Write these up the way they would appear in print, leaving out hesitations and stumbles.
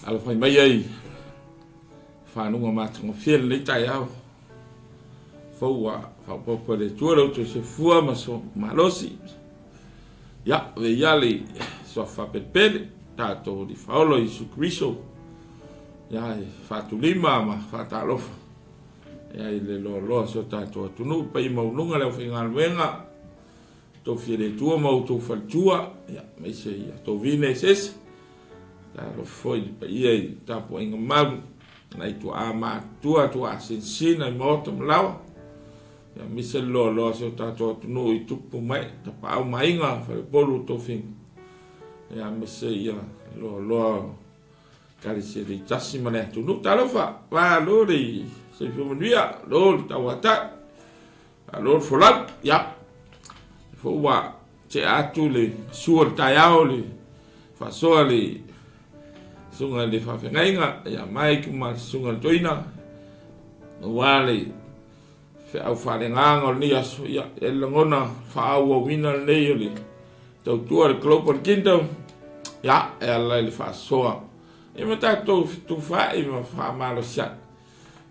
Alafai mai ai fanuga matagofie lenei taeao fou ua faaopoopo e le Atua lo outou soifua ma so malosi. Ia, ave ia le suafa faapelepele tatou Alii Faaola Iesu Keriso, ia e faatulima ma faatalofa ia i le loaloa o si o tatou atunuu, paia maualuga le aufaigaluega, outou fia le Atua ma outou faletua, ia, aemaise ia outou vine eseese. Talofa foi i le paia i le tapuaiga malu, nai tuaa matutua, tuaa sinasina i maota ma laoa, ia aemaise le loaloa o si o tatou atunuu i tupu ma ee, tapaau ma aiga, faleupolu o tofiga, ia aemaise ia loaloa o Ekalesia taitasi ma le atunuu. Talofa, malo le soifua manuia, malo le tauatai, malo le folau, ia. Foi ua tea atu le sua o le taeao le faasoa le susuga i le faafeagaiga ia Mike ma le susuga i le toeaina aua le feau faaleagaga o lenei aso. Ia, e lagona faaauauina lenei o le tautua le Global Kingdom, ia, e ala i le faasoa ia ma tatou fetufaai ma faamalosiai.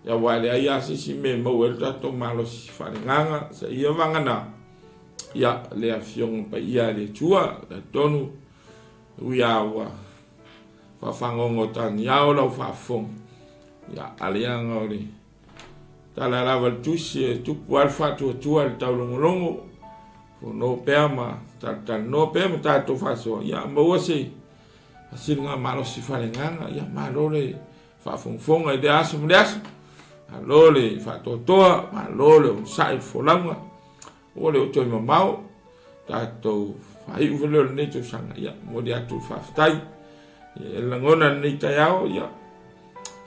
Ia, aua e leai lava se isi mea e maua ai le tatou malosi faaleagaga seia vagana ia le Afioga Paia a le Atua. Talitonu ui lava ua faafagogo tagiao lau faafofoga, ia, a leaga o le tala lava le tusi e tupu lava le faatuatua i le taulogologo, fono pea ma talatalanoa pea ma tatou faasoa, ia maua se fasiliga malosi faaleagaga. Ia malo le faafogafoga i lea aso ma lea aso, malo le faatoatoa, malo le onosai i le folauga, ua le o toe mamao tatou faaiu foi lea o lenei tausaga. Ia, momoli atu le faafetai. Ia, e lagona lenei taeao, ia,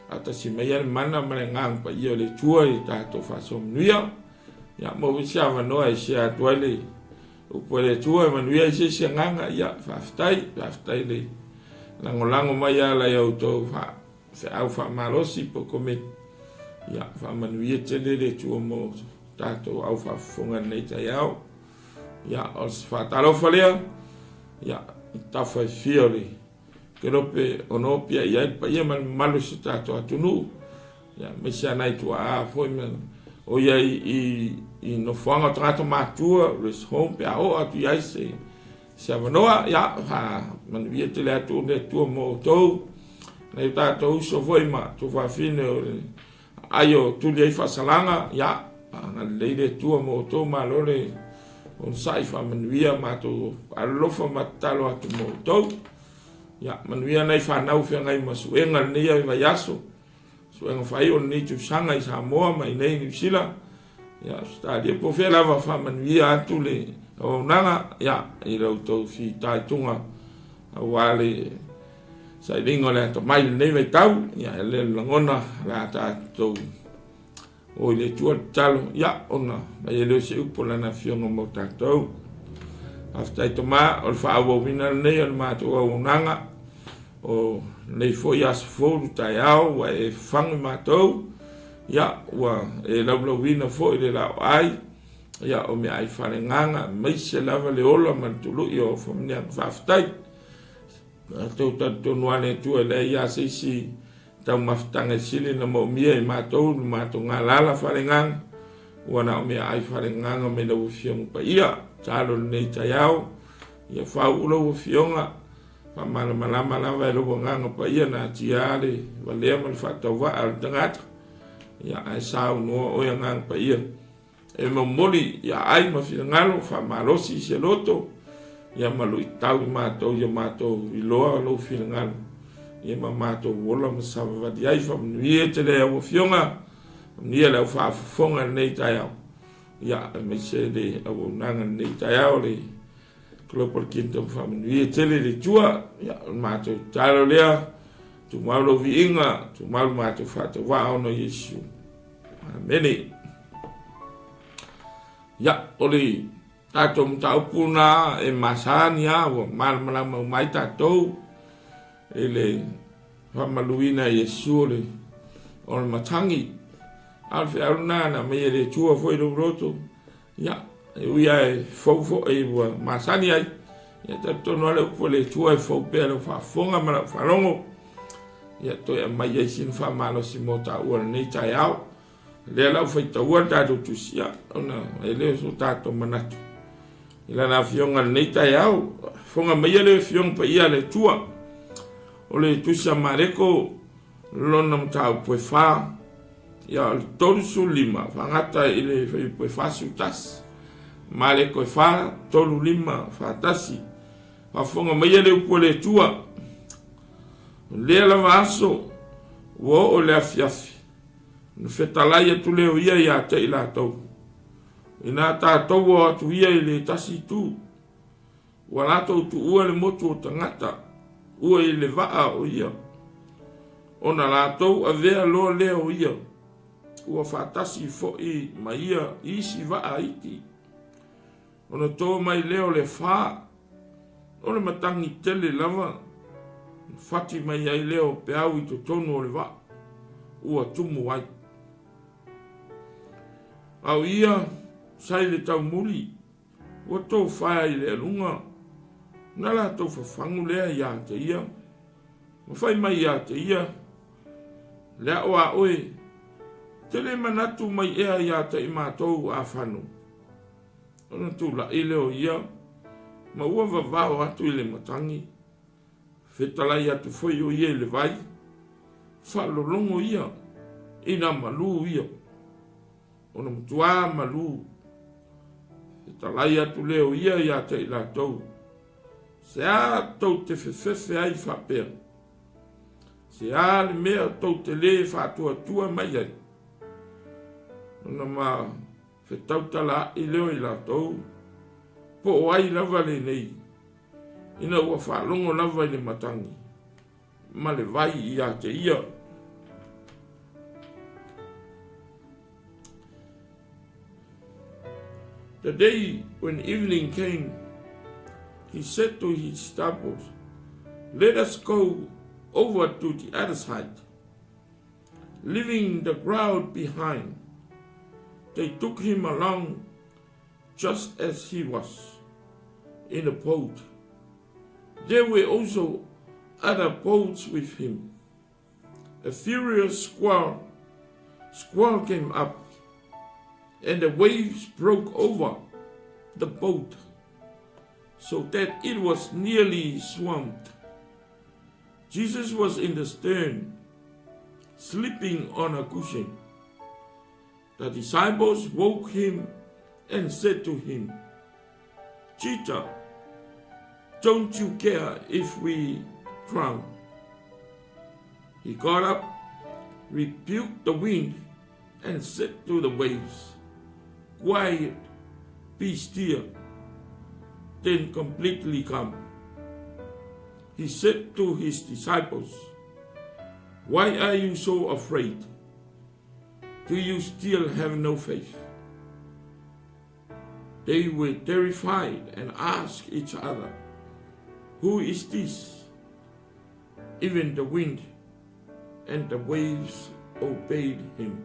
faatasi mai le mana ma le agaga paia o le Atua i tatou faasoa manuia. Ia, maua foi se avanoa e share atu ai le upu a le Atua e manuia ai se isi agaga. Ia, faafetai, faafetai le lagolago mai ala i outou feau faamalosi po o komiti. Ia, faamanuia tele le Atua mo tatou au faafofoga i lenei taeao. Ia, o se faatalofa lea, ia, i tafa e fia o le kelope o noopia i ai le paia ma le mamalu o si o tatou atunuu, ia, aemaise lava nai tuaa foi ma o i ai i nofoaga o tagata matutua, rest home, pe a oo atu i ai se se avanoa, ia, faamanuia tele atu le Atua mo outou, nai o tatou uso foi ma tuafafine o le Ai o tuli ai faasalaga, ia, agalelei le Atua mo outou, malo le onosai, faamanuia matou alolofa ma tatalo atu mo outou. Ia, manuia nai fanau feagai ma suega lenei vaiaso, suega faaiu o lenei tausaga i Samoa ma inei i Niu Sila, ia, Ausetalia, po o fea lava, faamanuia atu le auaunaga, ia, i la outou fitaituga aua le sailiga o le atamai i lenei vaitau, ia e le lagona o le a tatou o i le Atua le tatalo, ia ona mai e leo se upu o lana afioga mo tatou. Faafetai Tama, o le faaauauina lenei o le matou auaunaga o lenei foi aso fou le taeao ua e fafagu i matou, ia ua e laulauina foi le laoai, ia o meaai faaleagaga, aemaise lava le ola ma le tului o faamanuiaga. Faafetai. Matou talitonu lava le Atua e leai lava se isi taumafataga e sili ona moomia e matou le matou galala faaleagaga, ua na o meaai faaleagaga mai lau Afioga Paia. Tatalo i lenei taeao, ia faauu lau Afioga, faamalamalama lava e lou Agaga Paia na atia le valea ma le faatauvaa o le tagata, ia ae saunoa oe Agaga Paia. E momoli ia ai ma finagalo faamalosi i se loto, ia ma luitau i matou ia matou iloa lou finagalo, ia ma matou ola ma savavali ai. Faamanuia tele au afioga, faamanuia le au faafofoga i lenei taeao, ia aemaise le auaunaga i lenei taeao le Global Kingdom. Faamanuia tele le Atua, ia o le matou tatalo lea, tumau lou viiga, tumau le matou faatauvaa ona o Iesu. Amene. Ia, o le tatou mataupu na e masani a ua malamalama uma ai tatou i le faamaluina e Iesu o le, o le matagi. A o le feau lena na aumai e le Atua foi i lou loto, ia, e ui lava e fou foi ua masani ai, ia talitonu lava le upu a le Atua e fou pea lau faafofoga ma lau faalogo. Ia, toe aumai ai sina faamalosi mo taua i lenei taeao. O lea la ua faitaua le tatou tusi, ia, ona e le o so tatou manatu i lana afioga i lenei taeao. Fofoga maia le afioga paia a le Atua. O le tusi a Mareko lona mataupu e fa, ia, o le 35 faagata i le fuaiupu e 41. Mareko e fa, 35, 41. Faafofoga maia le upu a le Atua. O lea lava aso ua oo i le afiafi, ona fetalai atu lea o ia ia te i latou. Inā tatou o atu ia i le tasi itu, ua latou tuua le motu o tagata ua i le vaa o ia, ona latou avea loa lea o ia, ua faatasi foi ma ia i isi vaa iti. Ona to mai lea o le fa, o le matagi tele lava, ona fati mai ai lea o peau i totonu o le vaa, ua tumu ai. A o ia sa i le taumuli, ua tofae i le aluga, na latou fafagu lea ia te ia, ma fai mai ia te ia, Le ao a oe, te le manatu mai ea ia te i matou afanu? Ona tulai lea o ia ma ua vavao atu i le matagi, fetalai atu foi o ia i le vai, faalologo ia i nā malū ia. Ona matuā malū, fetalai atu lea o ia iā te i latou, Se a tou te fefefe ai faapea? Se a le mea tou te lē faatuatua mai ai? Ona ma Fetautalaai lea o i latou, po o ai lava lenei, ina ua faalogo lava i le matagi ma le vai ia te ia. The day when evening came, he said to his disciples, Let us go over to the other side. Leaving the crowd behind, they took him along just as he was in a boat. There were also other boats with him. A furious squall, squall came up, and the waves broke over the boat so that it was nearly swamped. Jesus was in the stern, sleeping on a cushion. The disciples woke him and said to him, Teacher, don't you care if we drown? He got up, rebuked the wind, and said to the waves, Quiet, be still. Then completely calm. He said to his disciples, Why are you so afraid? Do you still have no faith? They were terrified and asked each other, Who is this? Even the wind and the waves obeyed him.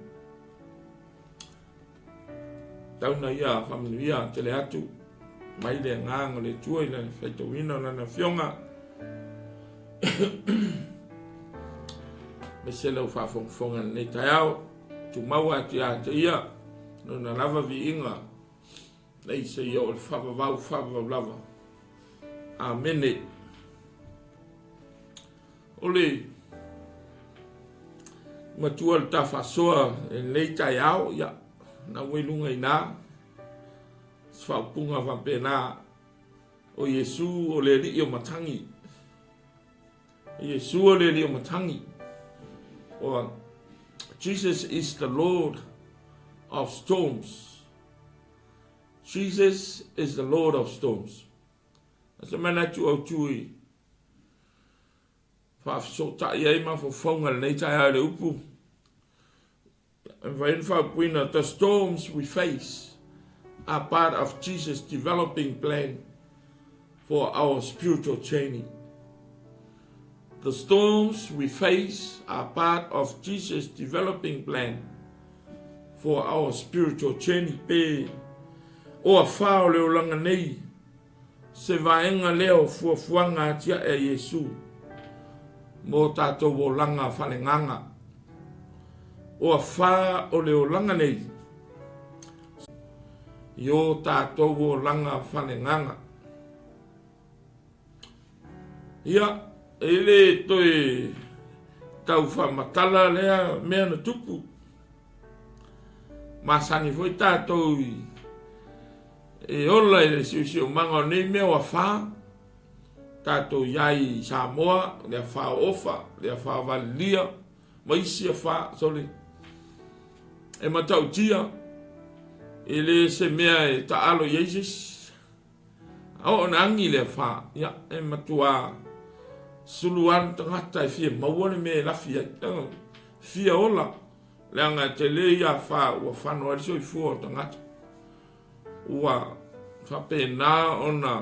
Tauna ia whamanuia tele atu mai le agaga o le Atua i le faitauina o lana afioga. Aemaise lau faafogafoga i lenei taeao, tumau atu ia te ia, lona lava viiga, nei seia oo i le faavavau, faavavau lava. Amene. O le matua o le ta faasoa i lenei taeao, ia, na ua i luga i ina, se faaupuga faapena, o Iesu o le Alii o matagi. O Iesu o le Alii o matagi. Or, Jesus is the Lord of storms. Jesus is the Lord of storms. A se manatu autu i faafesootai ai mafaufauga i lenei taeao i le upu, E mafai ona faaupuina, The storms we face are part of Jesus' developing plan for our spiritual journey. The storms we face are part of Jesus' developing plan for our spiritual journey. Pe o afā o le olaga nei, se vaega lea o fuafuaga atiae a Iesu. Mo tatou olaga faaleagaga. O afā o le olaga nei i o tatou olaga faaleagaga. Ia, e le toe tau faamatala lea mea na tupu. Masani foi tatou e ola i le siosiomaga o nei mea o afā. Tatou i ai i Samoa, le afā o Ofa, le afā o Valilia, ma isi afā, sole, e matautia, e le se mea e taalo i ai se isi. A oo ina agi le afā, ia, e matua sulu lava le tagata e fia maua le mea e lafi ai, fia ola, leaga e tele ia afā ua fano ai le soifua o tagata. Ua faapena ona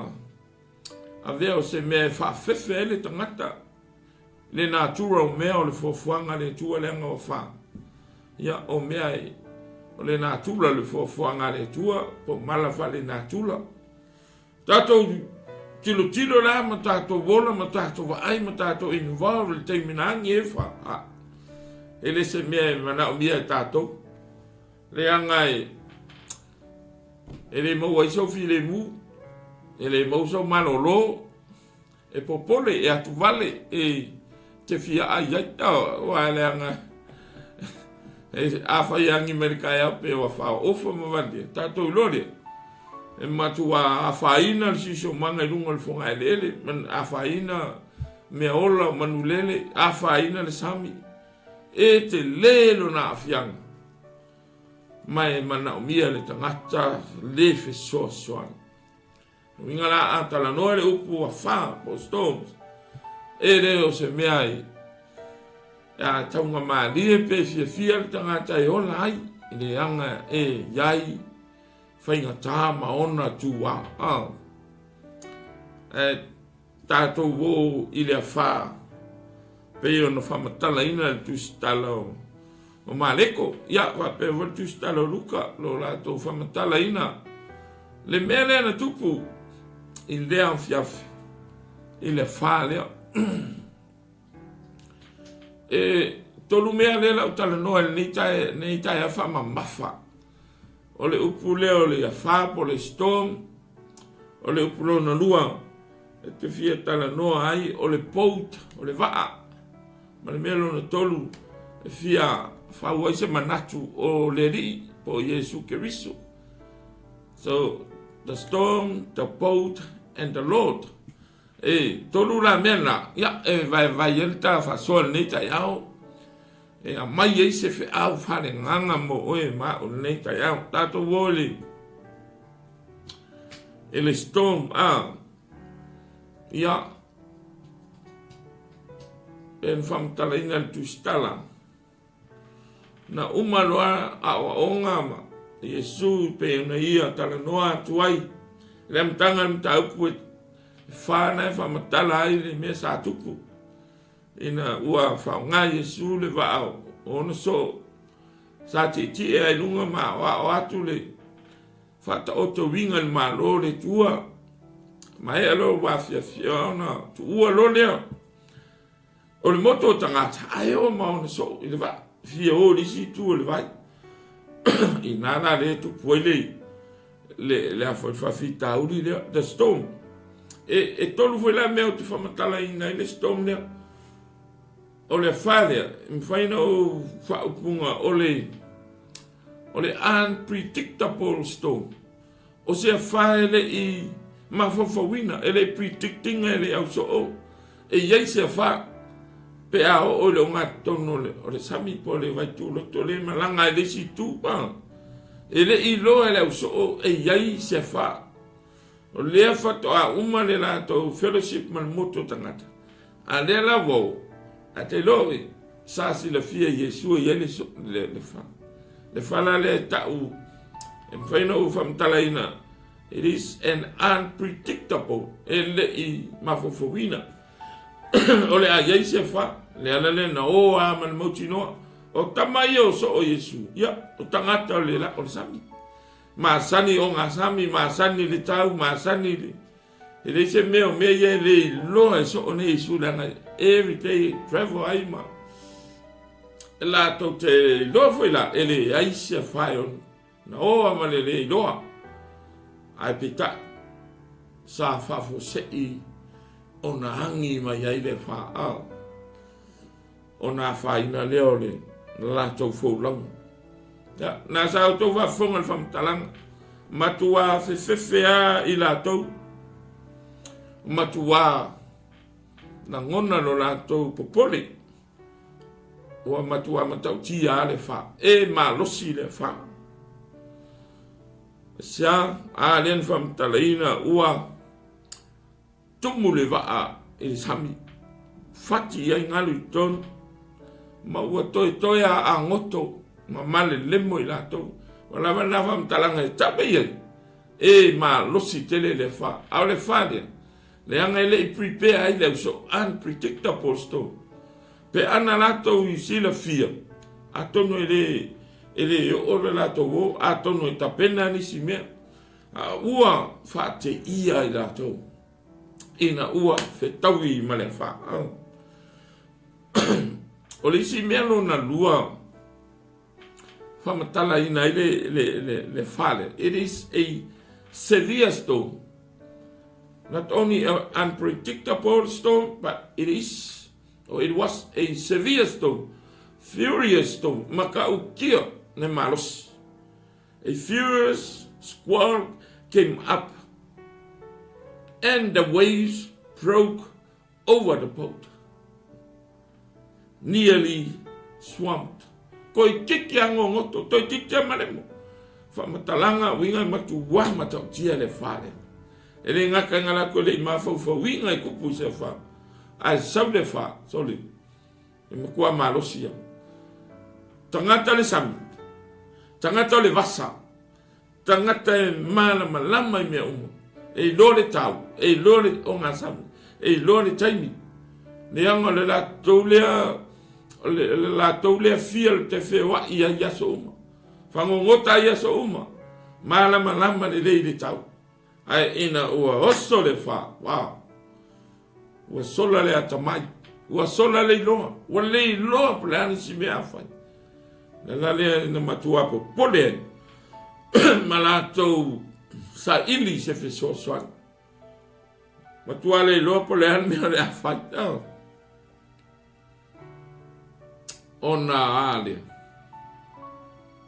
avea o se mea e faafefe ai le tagata le natura o mea o le fuafuaga a le Atua leaga ua fa. Ia, o mea e, o le natura le fuafuaga a le Atua, po o mala faalenatura. Tatou tilotilo la ma tatou ola ma tatou vaai ma tatou involve i le taimi na agi e fa. Ha. E le se mea e manaomia e tatou. Leaga e E le maua ai sou filemu, e le maua sou malolo, e popole, e atuvale, e te fia ai ai. Aua leaga e afai e agi mai le taeao pe ua faaofa ma valia, tatou iloa lea, e matua afaina le siosiomaga i luga o le fogaeleele, afaina meaola o manulele, afaina le sami, e tele lona aafiaga. Ma e manaomia le tagata le fesoasoani. O uiga la a talanoa le upu ua fa po o storms, e le o se mea e a taugamalie pe fiafia le tagata e ola ai, e leaga e iai faigata ma ona tuā. E Tatou ō i le afā, pei ona faamatalaina le tusitala o Mareko, ia, faapea foi le tusitala o Luka, lo latou faamatalaina le mea lea na tupu i lea afiafi, i le afā lea. E tolu mea lea lau talanoa i lenei taeao faamamafa. O le upu lea o le afā po o le storm, o le upu lona lua e te fia talanoa ai o le boat, o le vaa. Ma le mea lona tolu e fia fau ai se manatu o le Alii po o Iesu Keriso. So, the storm, the boat and the Lord. E tolu la mea na, ia, e vaevae ai le ta faasoa i lenei taeao, e aumai ai se feau faaleagaga mo oe ma au i lenei taeao. Tatou o i le, i le storm, a, ia, e na faamatalaina le tusitala, Na uma loa aoaoga ma Iesu pei ona ia talanoa atu ai i le amataga o le mataupu e fa na e faamatala ai le mea sa tupu ina ua faaaoga Iesu le vaa o ona soo sa tietie ai luga ma aoao atu le faataoto uiga i le Malo o le Atua. Maea loa ua afiafia ona tuua loa lea O le motu o tagata, ae oo ma ona soo i le vaa, fia o i le isi itu o le vai. Ina la lea e tupu ai le, le, le a foi le faafitauli lea, the storm. E, e tolu foi la mea ou te faamatalaina ai le storm lea. O le afa lea, e mafai ona ou faaupuga o le, o le unpredictable storm. O se afa e le i mafaufauina, e le i predict ina, e le i ausoo e i ai se afa pe a oo i le ogatotonu o le sami po o le vaituloto le malaga ai le isi itu. E le i iloa e le ausoo e i ai se afa. O lea faatoa uma le latou fellowship ma le motu o tagata. A lea la ua oo, ae te iloa oi, sa silafia e Iesu e i ai le, le, le fa. Le fala lea e ta'u, e mafai ona ou faamatalaina, it is an unpredictable, e le i mafaufauina. o le a i ai se fa, le ala lea na o a ma le mautinoa. O tama ia o soo Iesu, ia, o tagata o le, o le sami. Masani o ngā sami, masani le tau, masani le... E leai se mea o mea ia e le iloa e soo nei Iesu leaga every day travel ai ma e latou te iloa foi la e leai se afa e ono na oa ma le le iloa. Ae peitai, sa faafuasei ona agi mai ai le afa a ona afaina lea o le latou folauga. Ia, na sa outou faafofoga i le faamatalaga, matuā fefefe lava i latou, matuā lagona lo latou popole, ua matuā matautia lava le fa, e malosi le fa. Aisea? A lea na faamatalaina ua Tumu le vaa i le sami, fati i ai galu i totonu, ma ua toetoe a agoto ma malelemo i latou. Ua lava lena faamatalaga e tau mai ai, e malosi tele le afa. A o le afa lea, leaga e le i prepare ai le ausoo, unpredictable storm. Pe ana latou i silafia, atonu e le, e le oo le latou o, atonu e tapena nisi mea. A ua faateia i latou ina ua fetaui ma le afa. O le isi mea lona lua faamatalaina ai le, le, le, le fale, it is a severe storm. Not only an unpredictable storm, but it is, or it was a severe storm, furious storm, matautia le malosi. A furious squall came up and the waves broke over the boat, nearly swamped. Toeitiiti a gogoto, toeitiiti a malemo. Faamatalaga uiga e matua matautia le fale. E le gata i nga latou e le i mafaufauina i kupu i se afa, ae sau le afa, sorry, E matua malosi ia. Tagata le sami, tagata o le vasa, tagata e malamalama i mea uma, e iloa le tau, e iloa le ogasami, e iloa le taimi. Leaga o le latou lea, o le latou lea fia le te feoai ai i aso uma. Fagogota ai i aso uma, malamalama lelei i le tau. Ae ina ua oso le fa, wow, ua sola le atamai, ua sola le iloa, ua le iloa po o le a nisi mea a fai. Le ala lea ina matua popole ai ma latou saili i se fesoasoani. Matua le iloa po o le a le mea o le a fai. Oh. Ona a lea.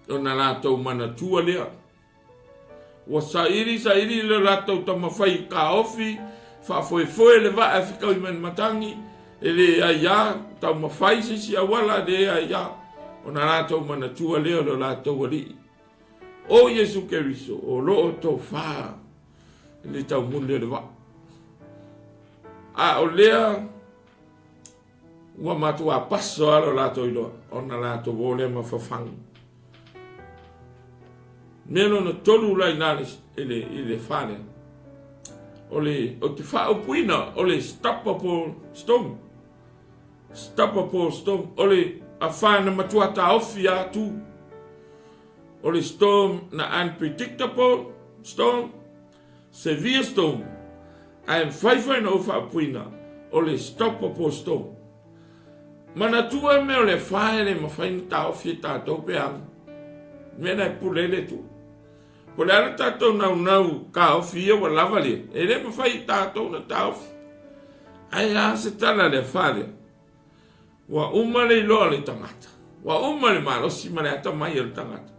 Ona latou manatua lea. Ua saili saili le latou tamafai taofi, faafoefoe le vaa e fetaui mai le matagi, e leai a, taumafai se isi auala, leai a, ona latou manatua lea o lo latou Alii, o Iesu Keriso, o lo o tofa i le taumuli o le vaa. A o lea Ua matua paso lava lo latou iloa, ona latou o lea ma fafagu. Mea lona tolu la ina i le, i le fale, o le, o te faaupuina o le stoppable storm. Stoppable storm, o le afa na matua taofi atu. O le storm na unpredictable storm, Severe storm, ae mafai foi ona ou faapuina o le stoppable storm. Manatua mea o le afa e le mafai ona taofi e tatou pe a mea na e pule ai le Atua. Po o le a le tatou naunau taofi ia ua lava lea, e le mafai e tatou ona taofi. Ae a se tala le afa lea? Ua uma le iloa o le tagata, ua uma le malosi ma le atamai o le tagata,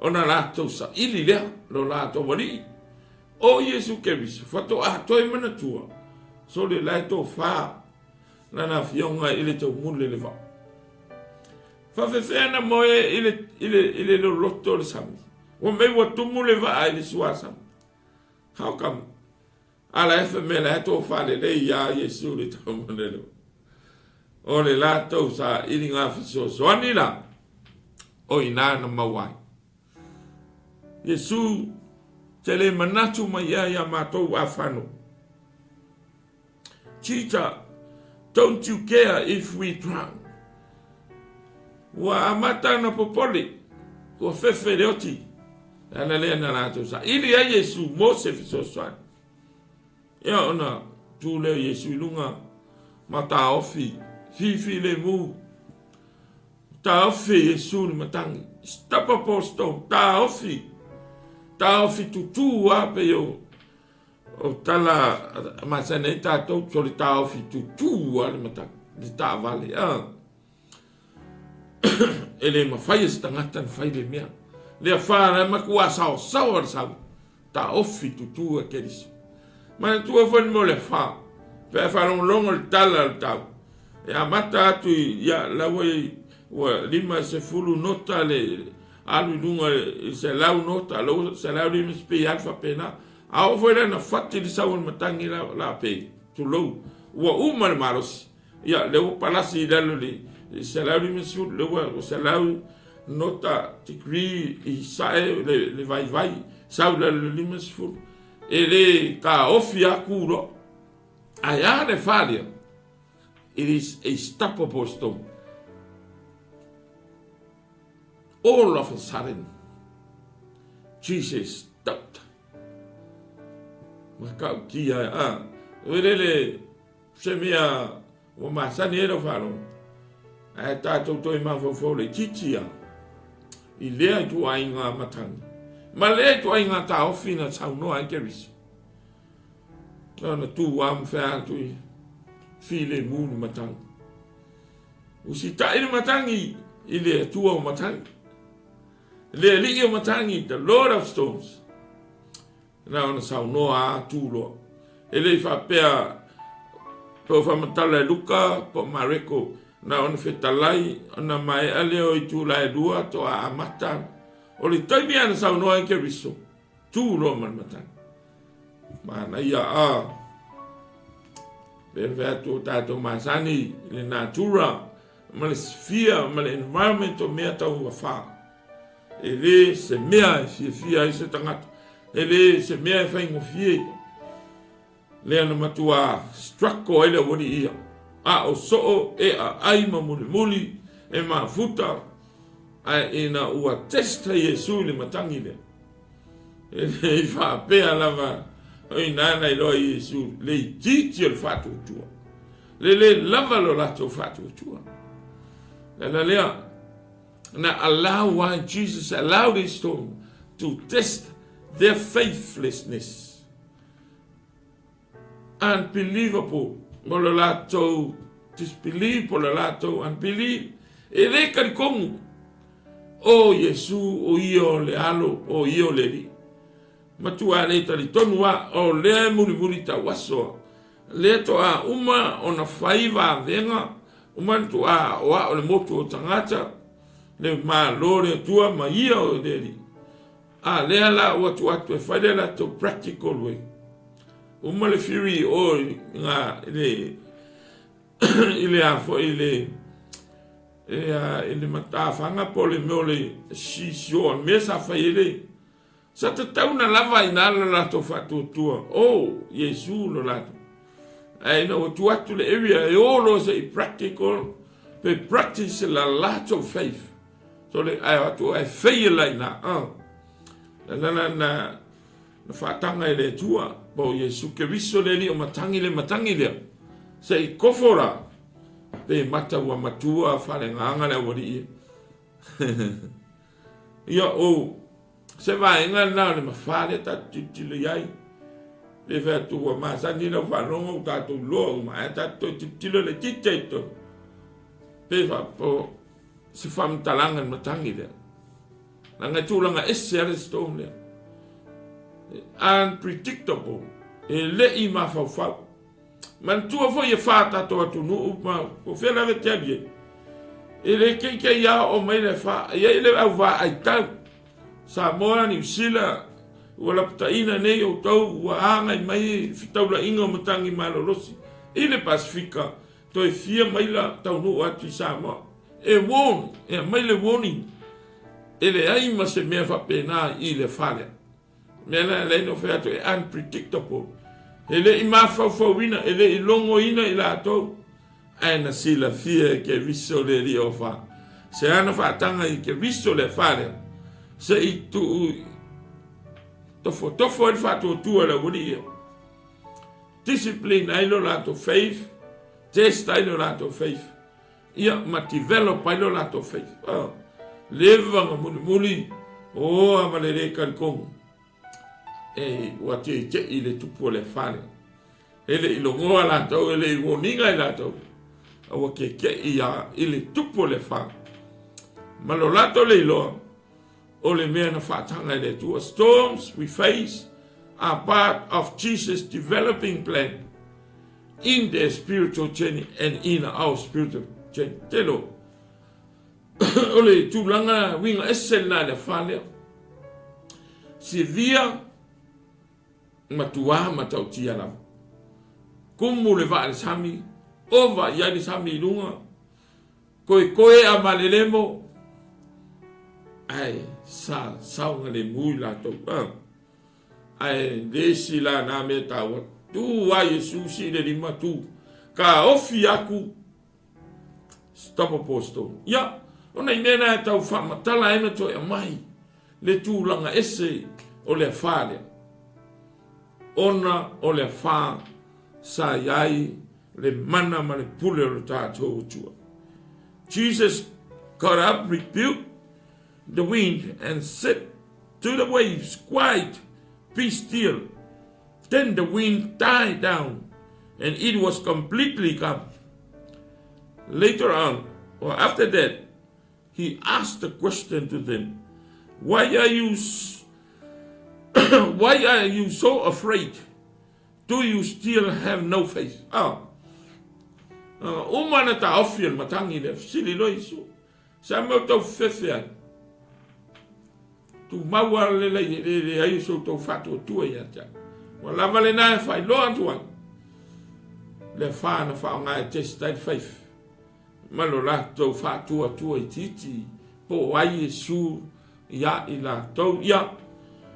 ona latou saili lea, lo latou Alii, o Iesu Keriso, faatoa toe manatua, sole la e tofa lana Afioga i le taumule le vaa. Faafefea na moe i le, i le, i le loloto o le sami, ua mei ua tumu le vaa i le suasami. How come? A la e fai mai la e tofa lelei iā Iesu le taumule le vaa. O le latou sailiga fesoasoani la, o i ina na maua ai. Iesu, te le manatu mai ea iā matou afano. Jesus, don't you care if we drown? Ua amata ona popole, ua fefe le oti. Le ala lea na latou saili ai Iesu mo se fesoasoani. Ia ona tu lea o Iesu i luga. Ma taofi, fifilemu. Taofi e Iesu le matagi. Stoppable storm. Taofi. Taofi tutū a pei o o tala masani ai tatou so le taofi tutū a le matagi. Le taavale. Ah. E le mafai e se tagata na fai le mea. Lea fa la matua saosaoa le sau. Taofi tutū e Keriso. Manatua foi le mea o le fa. Pe a faalogologo le tala o le tau. E amata atu i, ia, la ua i, ua 50 nota le alu i luga i 100 nota, la ua 150 pei alu faapena. A oo foi la ina fati le sau o le matagi la, la pei, tulou, ua uma le malosi. Ia, lea ua palasi i lalo i le 150, lea ua 100 nota degree i sae le, le vaivai, sau i lalo i le 50. E le taofi lava ku loa. Ae a le fa lea? It is a stoppable storm. All of a sudden, Jesus stopped. Matautia, a, lele, Se mea ua masani ai lau faalogo, ae tatou toe mafaufau laitiiti lava i lea ituaiga matagi ma lea ituaiga taofi na saunoa ai Keriso. Na tu lava ma fai atu i filemu le matagi. Usitai le matagi i le Atua o matagi. Le Alii o matagi, the Lord of Storms. Na ona saunoa atu loa. E le i faapea pe o faamatala e Luka po o Mareko, na ona fetalai ona maea lea o itula e lua toa amata. O le taimi lava na saunoa ai Keriso, tu loa ma le matagi. Manaia a pe fai atu o tatou masani i le natura ma le sphere ma le environment o mea tau afa. E le se mea e fiafia ai se tagata, e le se mea e faigofie ia. Lea na matua struggle ai le aualii ia. A o soo e aai ma mulimuli, e mafuta, ae ina ua test a Iesu i le matagi lea. E le i faapea lava o ina na iloa Iesu le itiiti o le faatuatua. Le le lava lo latou faatuatua. Le ala lea, Na allow why Jesus allowed his storm to test their faithlessness. Unbelievable. Mo le latou disbelief, po le latou unbelief. E le talitonu. O Iesu, o ia o le alo, o ia o le Alii. Matua le talitonu a, o lea e mulimuli tau aso. Lea toa uma ona fai vavega, uma ona toa aoao le motu o tagata, le Malo le Atua ma ia o le Alii. A lea la ua tuu atu e fai le latou practical way. Uma le theory o nga le i le a foi le i le matafaga po le mea o le sisio mea sa fai ai le Sa tatau na lava ai ina lo latou faatuatua, O Iesu lo latou. Ae ina ua tuu atu le area e o loa se i practical, pe practice la latou faith. So le ae o atu ae faia la ina, uh. Na na na na na faataga e le Atua, po o Iesu Keriso le Alii o matagi le matagi lea. Se i kofo la, pe mata ua matua faaleagaga le aualii e. Ia, o se vaega lena o le mafā lea tatou tilotilo i ai. Pe fai atu ua masani lau faalogo ua tatou iloa uma, ae tatou toe tilotilo laitiiti ai i totonu. Pe faapo se faamatalaga i le matagi lea. Leaga e tulaga ese lava le storm lea. Unpredictable. E le i mafaufau. Manatua foi e fa tatou atunuu ma po fea lava e te alu i ai. E le keikei a oo mai le fa, e i ai le au vaai tau. Samoa, Niu Sila, ua lapataina nei outou ua agai mai fetaulaiga o matagi malolosi i le Pasefika, toe fia maila taunuu atu i Samoa. E warn, e aumai le warning, e leai ma se mea faapena i le fa lea. Mea la e leai na fai atu e unpredictable. E le i mafaufauina, e le i logoina i latou, ae na silafia e Keriso le Alii o afa. Se ana faataga i Keriso le afa lea, se i tuu tofotofo ai le faatuatua e le aualii ia. Discipline ai lo latou faith, Test ai lo latou faith. Ia, ma develop ai lo latou faith. Oh, leva na mulimuli, o a ma le le talitonu. E, ua tietie i le tupu o le fale. E le i logoa latou, e le i warninga i latou. A ua tietie ia i le tupu o le afa. Ma lo latou le iloa, o le mea na faataga e le Atua. Storms we face are part of Jesus' developing plan in their spiritual journey and in our spiritual journey. Telo, o le tulaga uiga ese lena i le afa lea. Severe matua matautia lava. Kumu le vaa i le sami, ova i ai le sami i luga, koekoe a malelemo, ae sa saogalemu i latou. Ah. Ae le isi la na mea taua, tu a Iesu si le lima tu, ka ofi aku stop apostle. Ia, ona i mea na e tau faamatala ai ma toe aumai le tulaga ese o le afā lea. Ona o le afā sa i ai le mana ma le pule o le tatou Atua. Jesus got up, rebuked the wind and said to the waves, Quiet, be still. Then the wind died down and it was completely calm. Later on, or after that, he asked the question to them, Why are you why are you so afraid? Do you still have no faith? Ah. Uma na taofi o le matangi lea, fesili loa Iesu. Sa mea o tau fefefe ai. Tumau a le lei e le leai o so outou faatuatua ia te au. Ua lava lena e faailoa atu ai le afa na faaaoga e test ai le faith ma lo latou faatuatua itiiti po o ai Iesu ia i latou. Ia,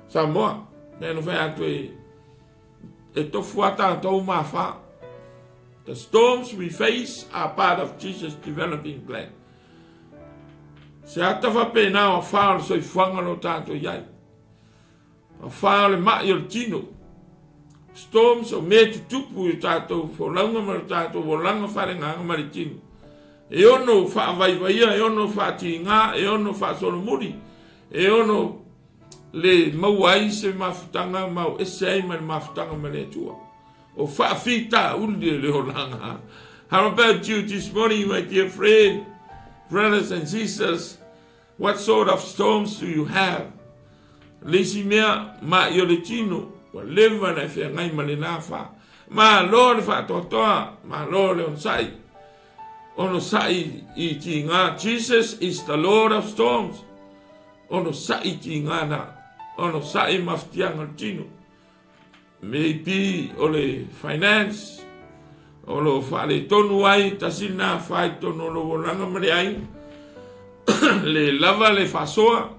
Samoa, lea na fai atu e e tofu a tatou ma afa. The storms we face are part of Jesus' developing plan. Se ata faapena o afa o le soifuaga o lo o tatou i ai. Afa o le mai o le tino. Storms o mea tutupu i o tatou folauga ma le tatou olaga faaleagaga ma le tino. E ono faavaivaia, e ono faatiga, e ono faasolomuli, e ono le maua ai se mafutaga ma o ese ai ma le mafutaga ma le Atua. O faafitauli o le olaga. How about you this morning, my dear friend, brothers and sisters? What sort of storms do you have? Le isi mea, ma'i o le tino, ua leva na e feagai ma lena afa. Malo le faatoatoa, malo le onosai. Onosai i tiga. Jesus is the Lord of storms. Onosai i tiga na. Onosai mafatiaga o le tino. Maybe o le finance, o lo o faaletonu ai, tasi lena afa i totonu o lou olaga ma le aiga, le lava le faasoa,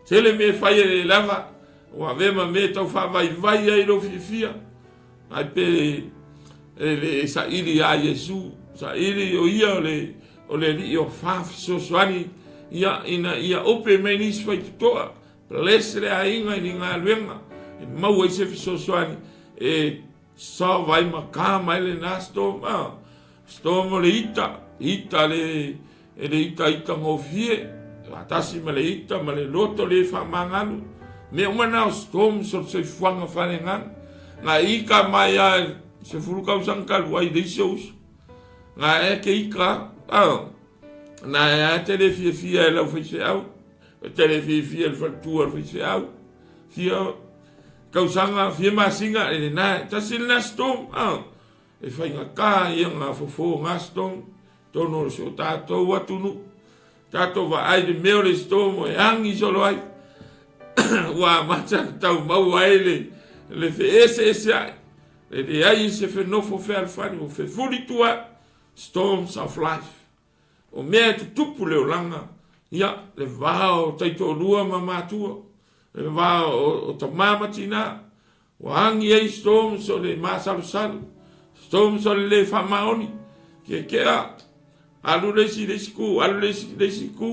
tele mea e fai e le lava, ua avea ma mea e tau faavaivai ai lou fiafia, ae pe e le saili ia Iesu, saili o ia o le, o le Alii o afa fesoasoani, ia, ina ia ope mai nisi faitotoa, Bless le aiga i ni galuega e maua ai se fesoasoani e solve ai ma calm ai lena storm. Ah, storm o le ita, ita le e le ita ita gofie, faatasi ma le ita ma le loto le faamagalo. Mea uma na o storms o le soifuaga faaleagaga. Na ika mai a 10 tausaga talu ai leai se uso. Na e ke ika, ah, na e a te le fiafia e lau faifeau. E tele fiafia le faletua o le faifeau. Fia tausaga, fia masina, e lena, e tasi lena storm, ah, e faigata ia ngā fofo ngā storm, tonu o si o tātou atunuu. Tātou vaai le mea o le storm o e angi solo ai. Ua amata na tau maua ai le, le feeseeseai. E leai se fenofo fealofani o fefuli tua, storms of life. O mea e tutupu le olaga, ia, le va o taitoalua ma matua, le va o, o tamā ma tinā, ua agi ai storms o le masalosalo, storms o le lē faamaoni, keakea, alu le isi i le isi ku, alu le isi i le isi ku,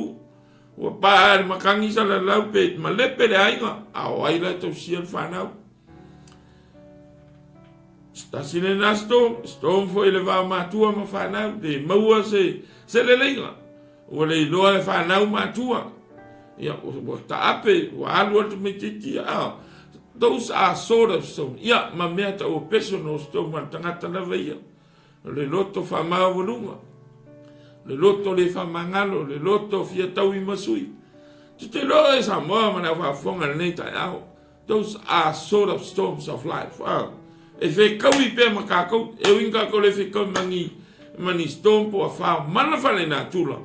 ua pā le matagi salalau pe malepe le aiga, a o ai la e tausia le fanau? Se tasi lena storm, storm foi le va o matua ma fanau, le maua se, se leleiga. Ua le iloa e fanau matua. Ia, ua taape, ua alu atu tamaitiiti, a. Those are sort of storm. Ia, ma mea tau o personal storm a le tagata lava ia. O le loto faamaualuga, o le loto le faamagalo, o le loto fia taui ma sui. Tu te iloa e Samoa ma le au faafofoga i lenei taeao. Those are sort of storms of life. Ah, e fekaui pea ma kākou, e ui kākou le fekaui ma ni, ma ni storm po a whao mana whale nā tula.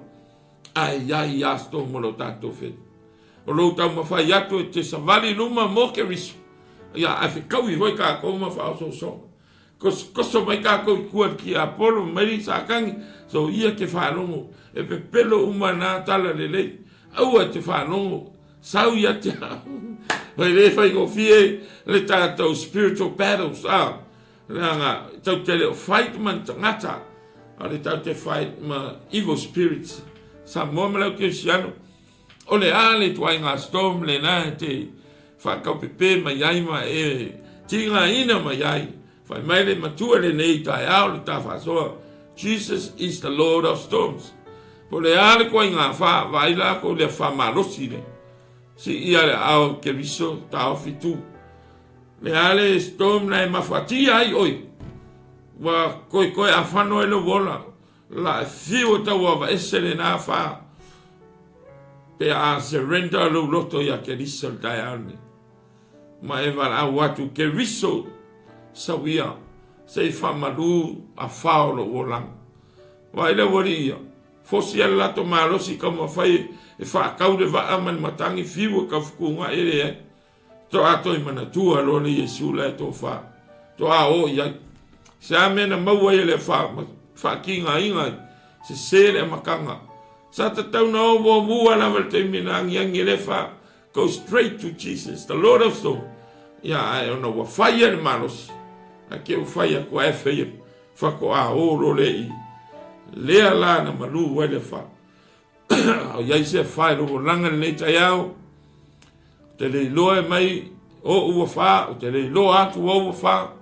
Ai, ai, a storm o lo tātou whē. O lou taumafai atu e te savali luma mo Keriso. Ia, ae fekaui hoi kākou ma whaososoga. Kosokoso mai kākou i kua ki Apolo, mai le Sākani, so ia ke whārongo, e pepelo uma nā tala lelei. Aua e te whārongo, sau ia te au. Hoi le whaingofie le tātou spiritual battles, ah, leaga, tau te leo fight ma ni tangata, a le tau te fight ma evil spirits. Samoa ma lau Keristiano, O le a le ituaiga storm lena e te whaakaupepē mai ai ma e tīngāina mai ai. Whai mai le matua lenei i taeao le tā whaasoa, Jesus is the Lord of storms. Po le a le koaiga wha, vaai lākou lea whamalosi le. Si ia le ao Keriso taofi tū. Le a le storm na e mawhatia ai oi. Ua koekoe a whano e lou ola. La e fiu e tauava ese lena wha pe a surrender lou loto ia Keriso le taeao lenei. Ma e valaau atu Keriso sau ia se i whamalu a whao lou olaga. Vaai le aualii ia, fosi a le latou malosi taumafai e whaakau le vaa ma le matangi fiu e kaufukuga e leai. Toa toi manatua loa le Iesu la e tofa. Toa o i ai. Se a mea na maua ai e le wha, ma whaakiingainga ai, se se le amakanga. Sa tatau na o muamua lava le taimi na angiangi e le wha, go straight to Jesus, the Lord of Storm. Ia, ae ona ua whai e le malosi. A ke ua whai aku a e whai e whako a o lo le i. Lea la na malu ai le wha. O iai se wha e robo langa lenei taiao. O te leiloa e mai o ua wha, o te leiloa atu o ua wha.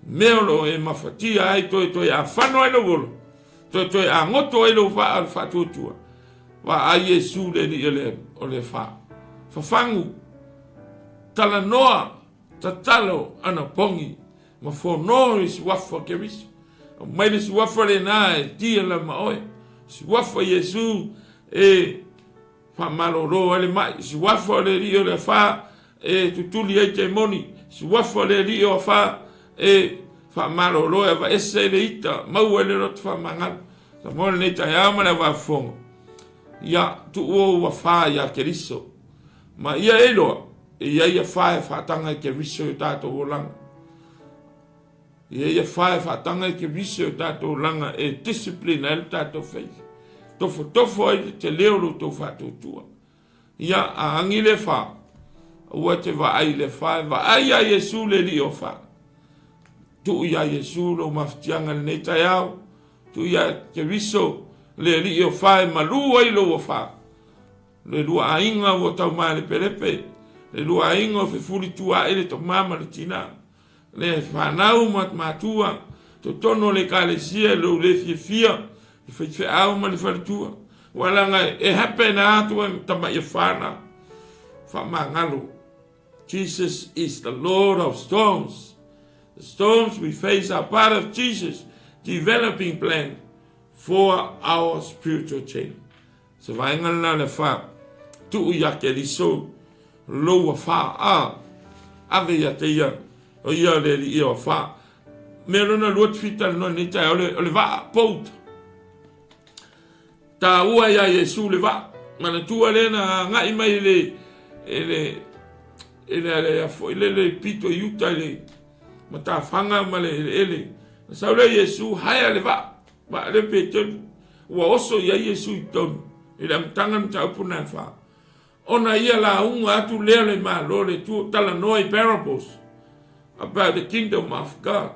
Mea o loo e mawhatia ai toe toe a whano ai lou olo. Toe toe a ngoto ai lou wha a le whaatuatua. Wa a Iesu le li o le wha. Whawhangu, talanoa, tatalo ana pongi, ma fono i suafa Keriso. Mai le suafa lena e tia la ma oe. Suafa Iesu e whamalolo ai le mai. Suafa le li o le wha e tutuli ai te moni. Suafa le li o wha e whamalolo e wa ese le ita. Maua le roto whamangalu. Sa mo lenei taeao ma le wafongo. Ia tu o ua wha ia Keriso. Ma ia e loa. E ia ia wha e whaatanga i Keriso i o tātou olanga. Ia ia wha e whaatanga i Keriso i o tātou olanga e discipline ai le tātou faith. Tofotofo ai le te leo lo tō whaatautua. Ia a angi le wha, ua te vaai le wha, e vaai a Iesu le li o wha. Tuu ia Iesu lo mawhitianga lenei taeao, tuu ia Keriso le li o wha e malu ai lo wha. Le lua aiga ua taumalepelepe, le lua aiga o fefulitua ai le tama ma le tina, le fanau ma matua, totonu o le ekalesia i lou le fiafia, le faifeau ma le faletua. Ua laga e happen atu ai tama ia whana. Whamangalo. Jesus is the Lord of storms. The storms we face are part of Jesus' developing plan for our spiritual change. Se vaega lena le wha, tuu ia Keriso, loua wha, a, ave ia te ia, o ia le li ia o wha. Mea lona lua te whita le noa nei tae, o le, o le vaa, boat. Tā ua ia Iesu le vaa. Manatua le na ngai mai le, e le, e le, le, le, le, le pito i uta i le matawhanga ma le ele. Na sau le Iesu haea le vaa. Vaa le Petelu, ua oso i ai Iesu i tonu, i le amataga o le mataupu na e wha. Ona ia lauga atu lea le Malo le Atua, talanoa i parables about the kingdom of God.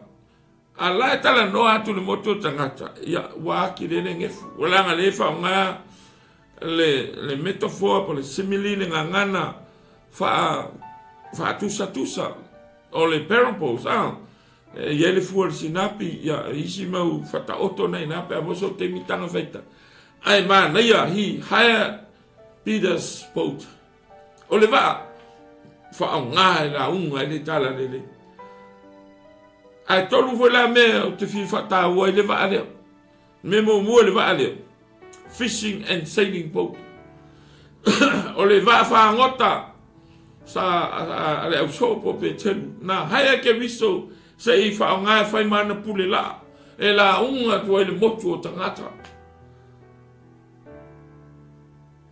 A la e talanoa atu le motu o tagata, ia, ua aki le le ngefu. Ua laga le whaonga le, le metaphor po le simile le gagana wha, whaatusatusa o le parables. Ah. E i ai le fua o le sinapi, ia, e isi mau faataoto na ina pe a maua sou taimi taga faita. Ae manaia, he hired Peter's boat. O le vaa, faaaoga e lauga ai le talalelei. Ae tolu foi la mea ou te fia faataua ai le vaa lea. Mea muamua le vaa lea, fishing and sailing boat. O le vaa fagota sa a le ausoo po o Petelu, na haea Keriso se i faaaoga e fai ma ana pule laa e lauga atu ai le motu o tagata.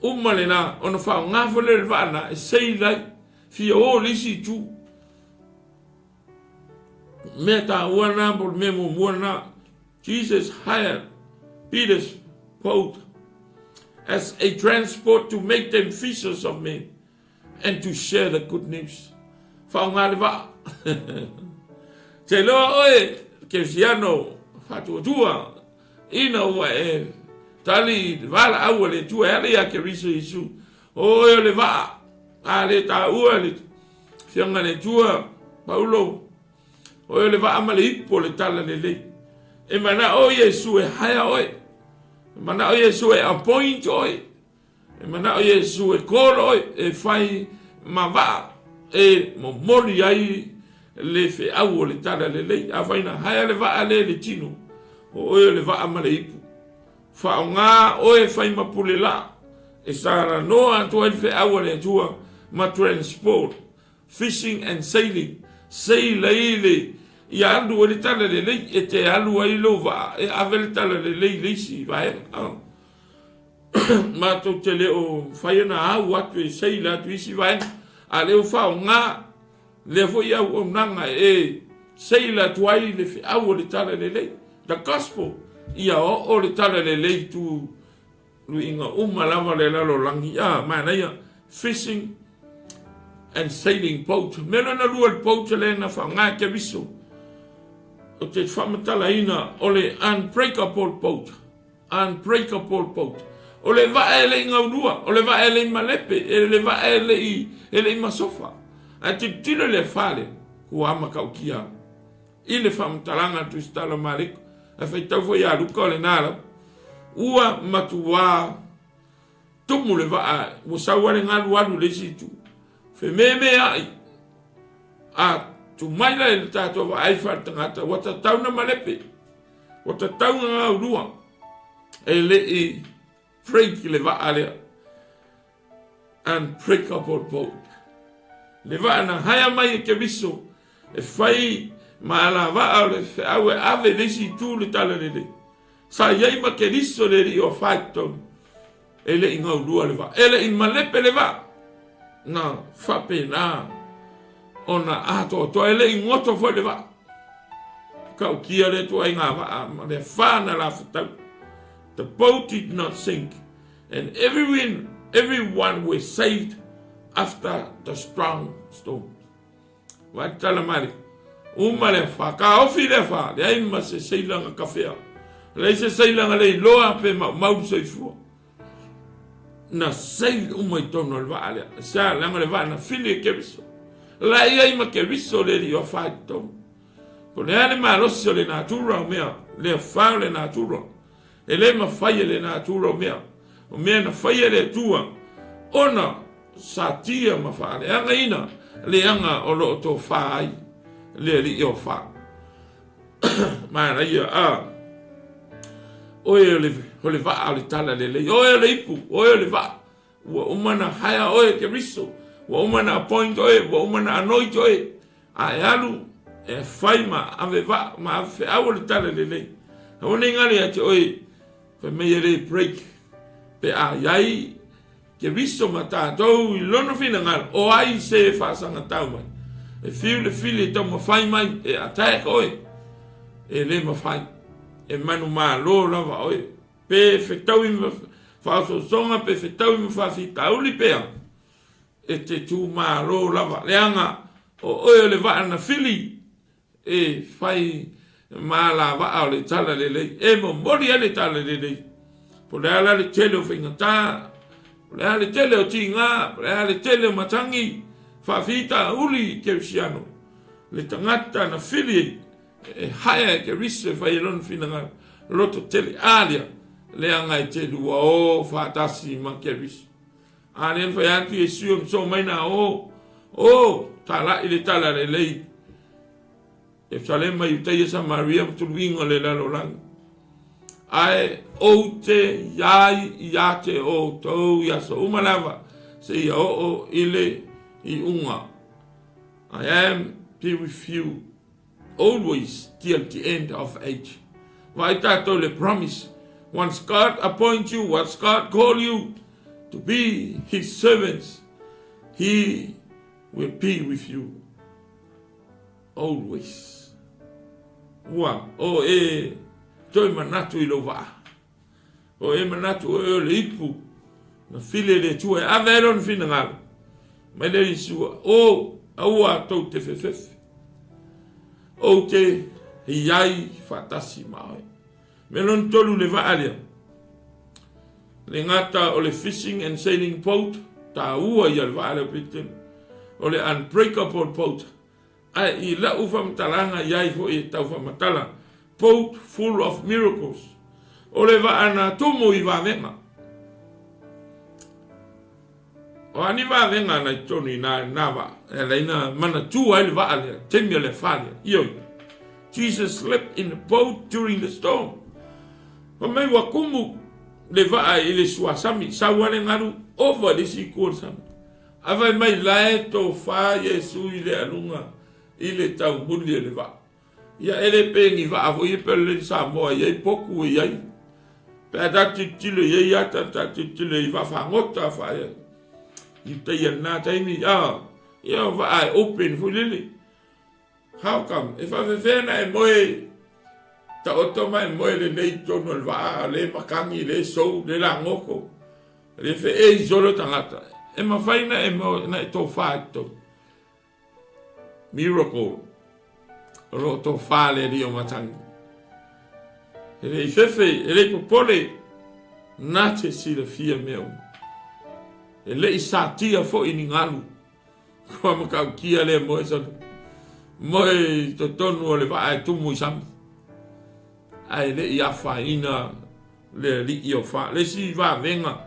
Uma lena, ona faaaoga foi lea o le vaa na e sail ai, fia o i le isi itu. Mea taua na po o le mea muamua lena. Jesus hired Peter's boat as a transport to make them fishers of men and to share the good news. Faaaoga le vaa. Te iloa oe, Kerisiano faatuatua, ina ua e tali i le valaau a le Atua e ala ia Keriso Iesu, o oe o le vaa, a le taua le Afioga i le Atua, Paulo, Oe o le vaa ma le ipu o le talalelei. E manao Iesu e hire oe. E manao Iesu e appoint oe. E manao Iesu e call oe e fai ma vaa e momoli ai le feau o le talalelei. Afai na hire le vaa lea i le tino, o oe o le vaa ma le ipu. Faaaoga oe e fai ma pule laa e salanoa atu ai le feau a le Atua ma transport Fishing and sailing, sail ai le, ia alu ai le talalelei, e te alu ai lou vaa e ave le talalelei i le isi vaega. Matou te le o mafai ona au atu e sail atu i isi vaega, a o lea ua faaaoga lea foi auaunaga e sail atu ai le feau o le talalelei, the gospel, ia oo le talalelei i tu Luiga uma lava le lalolagi, a, manaia, fishing and sailing boat. Mea lona lua le boat lea na faaaoga e Keriso, ou te faamatalaina o le unbreakable boat, unbreakable boat. O le vaa e le i gaulua, o le vaa e le i malepe, e le vaa e le i, e le i masofa. Ae tilotilo i le afa lea, ua matautia. I le faamatalaga a le Tusitala o Mareko, ae faitau foi ia Luka o lena lava, ua matuā tumu le vaa, ua sau lava le galu alu i le isi itu, fememeai, a tu mai la i le tatou vaai faaletagata, ua tatau na malepe, ua tatau na gaulua, e le i break le vaa lea. Unbreakable boat. Le vaa na haea mai e Keriso e fai ma alavaa o le feau e ave i le isi itu le talalelei. Sa i ai ma Keriso le alii o afa i totonu. E le i gaulua le vaa. E le i malepe le vaa. Na faapena ona atoatoa. E le i goto foi le vaa. Tautia le ituaiga vaa ma le afa na lafatau. The boat did not sink. And everyone, everyone were saved after the strong storm. Vai tala mari. Uma le afa, ka ofi le afa, leai ma se seilanga kafea. Leai se seilanga le iloa pe maumau le soifua. Na save uma i tonu o le vaa lea. Sa leaga le vaa na fili e Keriso. La i ai ma Keriso le li o afa i tonu. Po le a le malosi o le natura o mea, le afa o le natura. E le mafai e le natura o mea, o mea na faia e le Atua, ona satia ma faaleagaina leaga o lo o tofa ai le Alii o fa. Manaia, a oe o le, o le vaa o le talalelei, oe o le ipu, oe o le vaa. Ua uma na hire oe e Keriso, ua uma na appoint oe, ua uma na anoint oe, a e alu e fai ma ave vaa ma ave feau o le talalelei. Aua ne i galo ia te oe, fai mai e le break, pe a iai Keriso ma tatou i lona finagalo, o ai se e faasagatau mai? E fiu le fili e taumafai mai e attack oe, e le mafai, e manumalo lava oe. Pe fetaui ma faaosoosoga, pe fetaui ma faafitauli pea, e te tūmālō lava, leaga o oe o le vaa na fili e fai ma alavaa o le talalelei, e momoli ai le talalelei. Po o le a la le tele o faigata, po o le a le tele o tiga, po o le a le tele o matagi, faafitauli kerisiano, le tagata na fili. E haea e Keriso e fai ai lona finagalo, loto tele, a lea, leaga e te lua o faatasi ma Keriso. A lea na fai atu Iesu e so mai na o, o, tala'i le tala lelei. Ierusalema, Iutaia, Samaria ma tuluiga o le lalolagi. Ae ou te iai ia te outou i aso uma lava, seia oo i le iuga. I am be with you always till the end of age. Vaai tatou le promise. Once God appoint you, once God call you to be his servants, he will be with you always. Ua o e toe manatu i lou vaa. O e manatu o e o le ipu na file le Atua e ave ai lona finagalo. Mai le Iesua, o aua tou te fefefe. Ou te iai faatasi ma oe. Me lona tolu le vaa lea. Le gata o le fishing and sailing boat, taua ia le vaa lea Petelo. O le unbreakable boat, Ae i la'u faamatalaga i ai foi e tau faamatala, Boat full of miracles, o le vaa na tumu i vavega. O a ni vavega na i totonu i na, na vaa, e ala ai na manatua ai le vaa lea, taimi o le afa lea. Ioe. Jesus slept in the boat during the storm. Fai mai ua kumu le vaa i le suasami, sau a le galu, ova i le isi itu o le sami. A fai mai la e tofa Iesu i le aluga i le taumuli o le vaa. Ia e le pe ni vaa foi e pe o le Samoa e i ai poku e i ai. Pe a ta tilotilo i ai ata ta tilotilo i vaa fagota fa e i tai a lena taimi a ia o vaa e open foi lele. How come? E faafefea na e moe taoto ma e moe lelei i totonu o le vaa, le matagi, le sou, le lagoko, le feei solo tagata. E mafai na e moe, na e tofa i totonu. Miracle. O lo o tofa le alii o matagi. E le i fefe, e le i popole, na te silafia mea uma. E le i satia foi ni galu. Kua matautia lea moe sami. Moe i totonu o le vaa e tumu i sami. Ae le i afaina le alii o fa. Le isi vavega.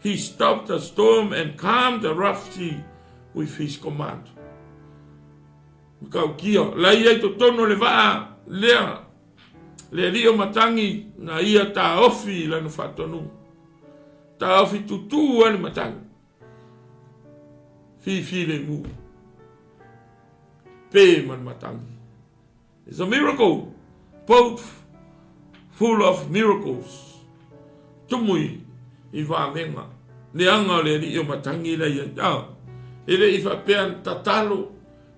He stopped the storm and calmed the rough sea with his command. Matautia. La ia i totonu o le vaa lea. Le alii o matagi na ia taofi i lana faatonuga. Taofi tutū ai le matagi. Fifilemu. Pe ma le matagi. It's a miracle. Boat full of miracles. Tumu i, i vavega. Leaga o le alii o matagi la ia. Ah, e le i faapea na tatalo.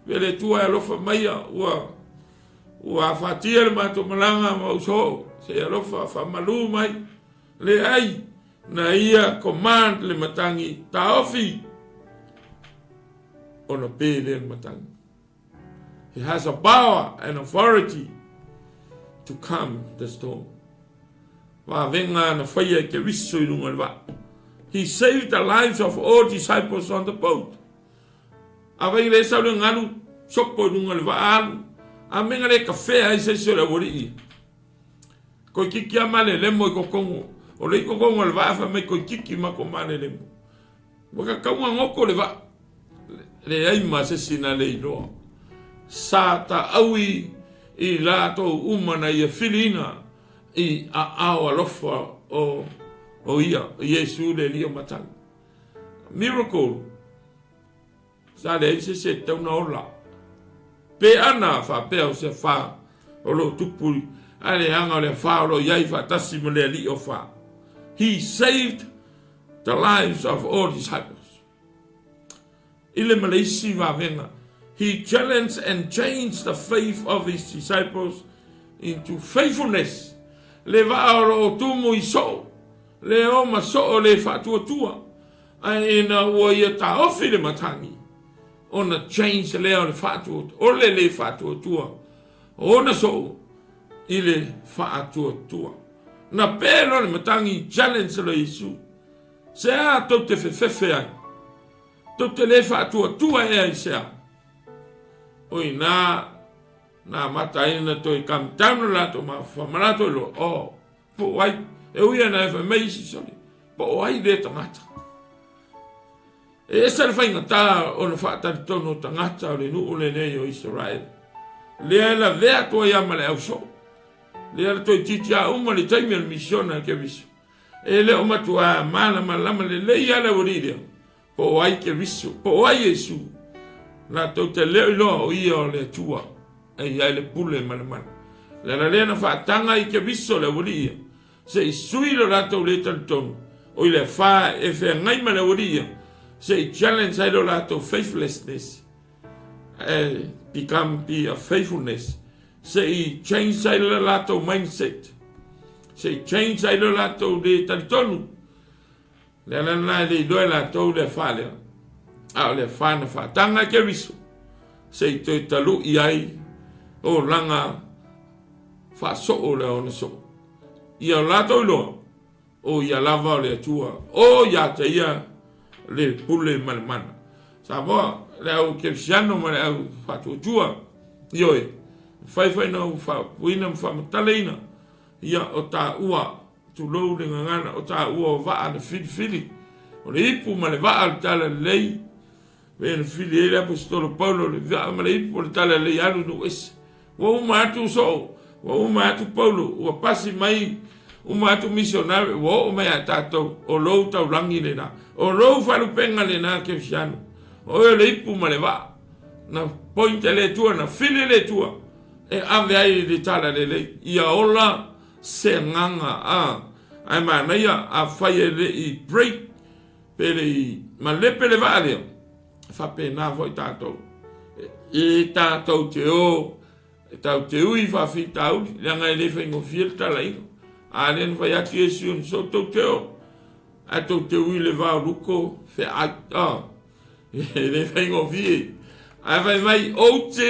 Pe le Atua e alofa maia ua ua afatia le matou malaga ma ou soo. Se alofa faamalu mai. Leai, na ia command le matagi taofi ona pe lea le matagi. He has a power and authority to calm the storm. Vavega na whaia i Keriso i runga i le vaa. He saved the lives of all disciples on the boat. A vai le sau le ngalu, sopo i runga i le vaa alu. A menga le kawhea ai se isi o le aualii. Koikiki a malelemo i kokongo. O le i kokongo le vaa fai mai koikiki ma ko malelemo. Ua ka kaunga ngoko le vaa. Leai ma se si na le iloa. Sa ta aui i latou uma na ia filiina i aao alofa o o ia, Iesu le Alii o matagi. Miracle. Sa leai se isi e tatau ona ola. Pe ana faapea o se afa o lo o tupu ae leaga o le afa o lo o i ai faatasi ma le Alii o afa. He saved the lives of all disciples. I le ma le isi vavega, he challenged and changed the faith of his disciples into faithfulness. Le vaa o lo o tumu i soo, le o ma soo le faatuatua. Ae ina ua ia taofi le matagi, ona change lea o le faatuatua, o le le faatuatua o ona soo i le faatuatua. Na pe loa le matagi, challenge loa Iesu, Se a tou te fefefe ai? Tou te le faatuatua ea i se a? O ina. Na amata ai ona toe calm down lo latou mafaufau ma latou iloa, oh, po o ai, e ui ana e fai mai isi sole, po o ai lea tagata. E ese le faigata ona faatalitonu o tagata o le nuu lenei o Isaraele. Lea e lavea atu ai lava ma le ausoo. Lea le toeitiiti lava uma le taimi o le misiona a Keriso. E le o matuā malamalama lelei lava le aualii lea, po o ai Keriso, po o ai Iesu. Latou te le o iloa o ia o le Atua e i ai le pule ma le mana. O le ala lea na faataga ai Keriso le aualii ia, se i sui lo latou le talitonu o i le afa e feagai ma le aualii ia, se i challenge ai lo latou faithlessness e become be a faithfulness, se i change ai lo latou mindset, se i change ai lo latou le talitonu. Le ala lena e le iloa e latou le afa lea, a o le afa na faataga e Keriso, se i toe taluʻi ai olaga faasoo le ona soo. Ia o latou iloa, o ia lava o le Atua, o ia te ia le pule ma le mana. Samoa, le au kerisiano ma le au faatuatua, ioe, mafai foi ona ou faapuina ma faamatalaina, ia o taua, tulou le gagana, o taua o vaa na filifili, o le ipu ma le vaa o le talalelei, Mea na fili ai le Aposetolo Paulo le vaa ma le ipu o le talalelei alu i nuu ese. Ua uma atu soo, ua uma atu Paulo, ua pasi mai, uma atu misionare, ua oo mai ia tatou, o lou taulagi lena, o lou faalupega lena Kerisiano, o oe o le ipu ma le vaa. Na point e le Atua, na fili e le Atua e ave ai le talalelei, ia ola se agaga, a, ae manaia afai e le i break Pe le i malepe le vaa lea, e faapena foi tatou. E tatou te o, e tatou te ui i faafitauli, leaga e le faigofie le talaiga. A lea na fai atu Iesu, ona so tou te o, ae tou te ui i le va o luko feaai. Oh, e le faigofie. Ae fai mai, ou te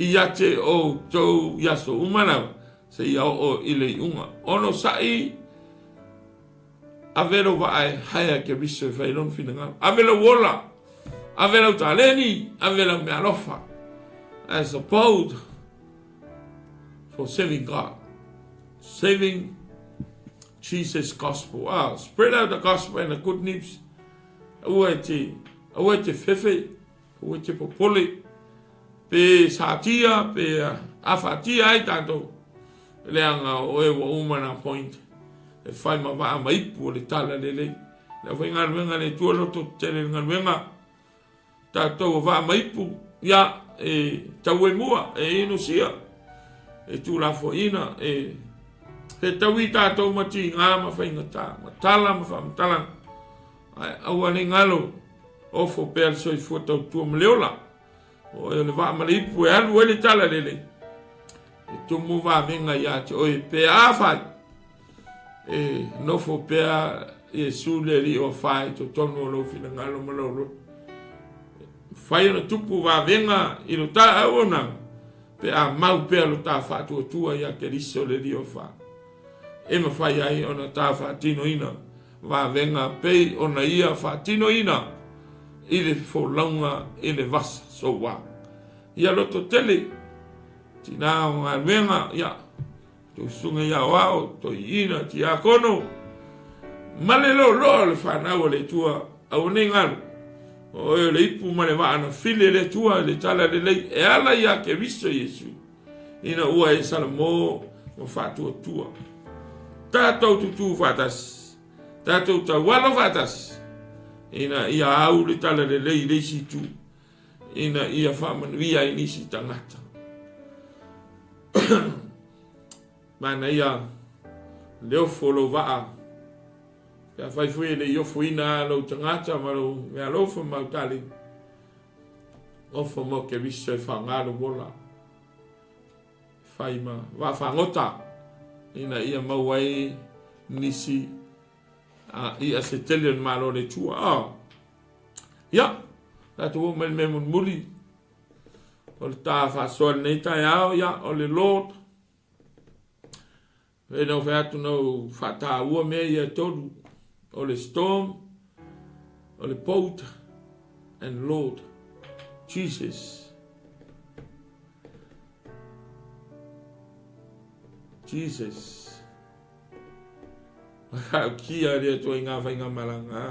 ia te outou i aso uma lava, seia oo i le iuga. Onosai Ave lou vaa e haea Keriso e fai ai lona finagalo. Ave lou ola, ave lau taleni, ave lau meaalofa as a boat for serving God. Saving Jesus gospel. Ah, spread out the gospel and the good news. Aua e te, aua e te fefe, aua e te popole, pe satia, pe awhatia ai tātou. Leaga o oe ua uma na point e whai ma vaa ma ipu o le tala lelei. Le aufaigaluega a le Atua loto tetele le galuega, tatou o vaa ma ipu, ia, e tau e mua, e inusia, e tulafoina, e fetaui tatou ma tiga ma faigata, ma tala ma faamatalaga. Ae aua ne i galo, ofo pea le soifua tautua ma le ola. O oe o le vaa ma le ipu e alu ai le tala lelei. E tumu vavega ia te oe pe a fai. E nofo pea Iesu le Alii o afa i totonu o lou finagalo ma lou loto. Fai ona tupu vavega i lo ta auaunaga pe a mau pea lo ta faatuatua ia Keriso le Alii o afa. E mafai ai ona ta faatinoina vavega pei ona ia faatinoina i le folauga i le vasa soua. Ia loto tele, tina o galuega, ia, tou susuga i aoao, toeaiina, tiakono, ma le loaloa o le fanau a le Atua, aua nei galu, o oe o le ipu ma le vaa na fili e le Atua i le talalelei e ala ia Keriso Iesu, ina ua e salamo ma faatuatua. Tatou tutū faatasi, tatou taualo faatasi, ina ia au le talalelei i le isi itu, ina ia faamanuia ai nisi tagata. Manaia le ofo o lou vaa, pe afai foi e le i ofoina lou tagata ma lou meaalofa ma au taleni, ofo mo Keriso e faaaoga lou ola, e fai ma vaa fagota, ina ia maua ai nisi i'a se tele o le Malo o le Atua. Oh. Ia, tatou oo mai le mea mulimuli o le ta faasoa lenei taeao, ia, o le Lord. Pei na ou fai atu na ou faataua mea ia e tolu, o le storm, o le boat, and Lord Jesus. Jesus. Matautia le Atua i ngā whaingamaranga.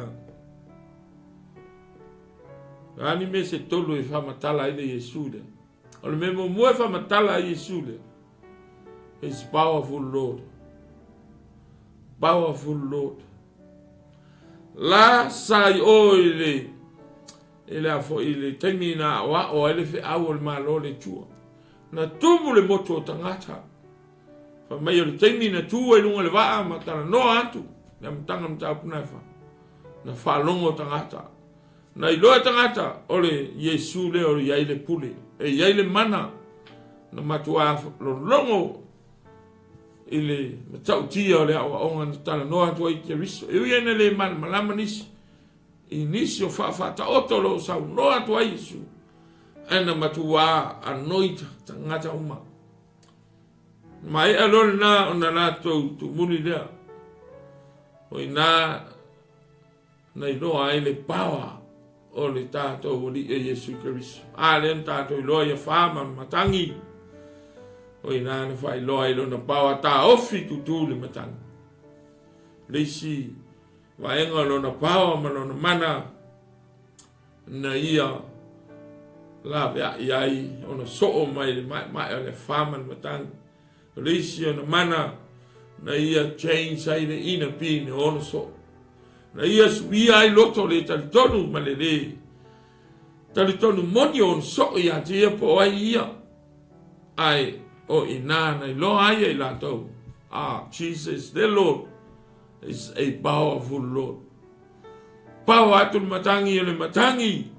A ni mea se tolu e whamatala ai le Iesu lea. O le mea muamua e whamatala ai Iesu lea. He's powerful Lord. Powerful Lord. La sa i o i le i le afo i le taimi na aoao ai le feau o le Malo le Atua. Na tumu le motu o tagata. Fai mai o le taimi na tu ai luga o le vaa ma talanoa atu le amataga o le mataupu na e fa. Na faalogo tagata. Na iloa e tagata o le Iesu lea o i ai le pule, e i ai le mana. Na matua lologo i le matautia o le aoaoga na talanoa atu ai Keriso. E ui ai na le malamalama nisi i nisi o faafaataoto o lo o saunoa atu ai Iesu, ae na matua anoita tagata uma. Maea loa lena ona latou tumuli lea, o i ina na iloa ai le power o le tatou Alii e Iesu Keriso. A lea na tatou iloa ia fa ma matagi, o i ina na faailoa ai lona power taofi tutū le matagi. Le isi vaega o lona power ma lona mana, na ia laveai ai ona soo mai le maemae o le afa ma le matagi. O le isi ona mana na ia change ai le inner being o ona soo. Na ia suia ai loto le talitonu ma le le talitonu moni o ona soo ia te ia po o ai ia. Ae o ina na iloa ai e i latou, ah, Jesus the Lord is a powerful Lord. Pao atu le matagi o le matagi,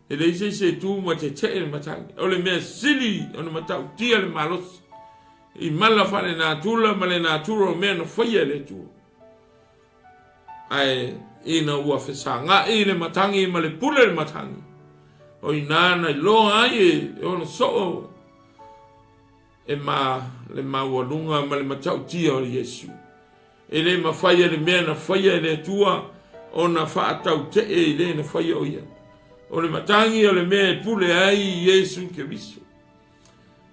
e leai se isi e tu ma tetee le matagi. O le mea sili ona matautia le malosi i mala faalenatura ma le natura o mea na faia e le Atua. Ae ina ua fesagai le matagi ma le pule le matagi, o ina na iloa ai e ona soo e ma le maualuga ma le matautia o Iesu. E le mafai e le mea na faia e le Atua ona faatautee i le na faia o ia. O le matagi o le mea e pule ai Iesu Keriso.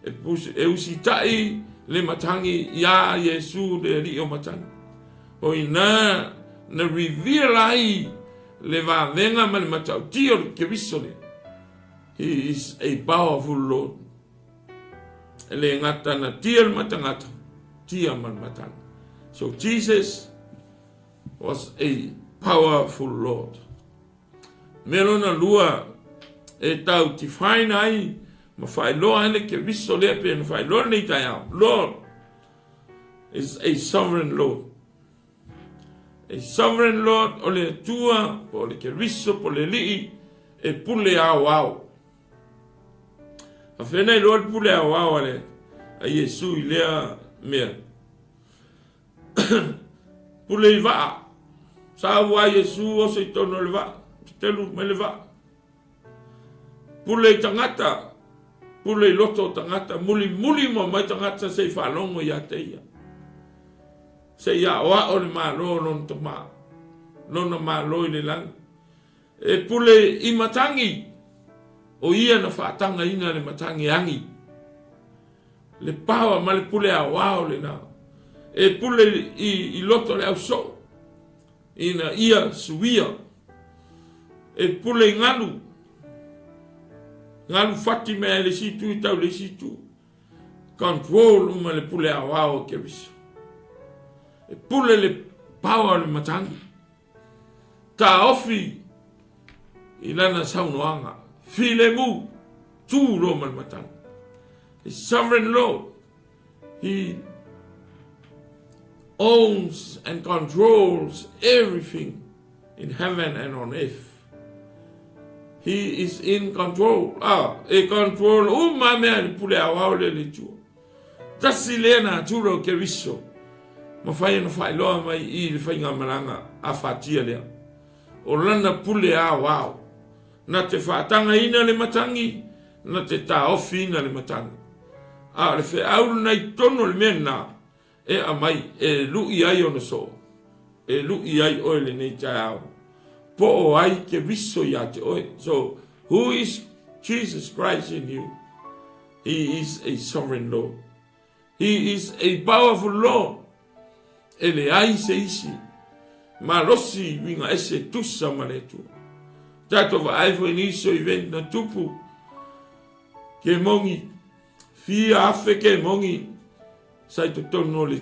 E, e usitai le matagi iā Iesu le Alii o matagi. O ina na reveal ai le vavega ma le matautia o le Keriso lea. He is a powerful Lord. E le gata na tia le matagata, tia ma le mataga. So Jesus was a powerful Lord. Mea lona lua e tau define ai ma faailoa ai le Keriso lea pe na faailoa lenei taeao. Lord is a sovereign Lord. A sovereign Lord o le Atua po o le Keriso po o le Alii e pule aoao. Faafetai loa le pule aoao a le a Iesu i lea mea. Pule i vaa. Sa ua Iesu oso i tonu o le vaa. Telu mai le vaa. Pule i tagata. Pule i loto o tagata. Muli muli ma mai tagata se i faalogo ia te ia. Se i aoao le Malo o lona tama. Lona Malo i le lagi. E pule i matagi, o ia na faatagaina le matagi agi. Le paoa ma le pule aoao lena. E pule i, i loto le ausoo, ina ia suia. E pule i galu, galu fati mea i le isi itu i tau le isi itu. Control uma le pule aoao o Keriso. E pule le paoa o le matagi. Taofi i lana saunoaga, filemu, tu loa ma le matagi. His sovereign Lord, he owns and controls everything in heaven and on earth. He is in control. Ah, e control uma mea le pule aoao le le Atua. Tasi lea natura o Keriso, mafai ona faailoa mai i le faigamalaga afatia lea. O lana pule aoao, na te faatagaina le matagi, na te taofiina le matagi. A o le feau lena i totonu o le mea lena, e aumai e lui ai ona soo, e lui ai oe lenei taeao. Po o ai Keriso ia te oe. So, who is Jesus Christ in you? He is a sovereign Lord. He is a powerful Lord. E leai se isi malosi uiga ese tusa ma le Atua. Tatou vaai foi nisi o event na tupu ke mongi fia afe ke mongi sa i totonu o le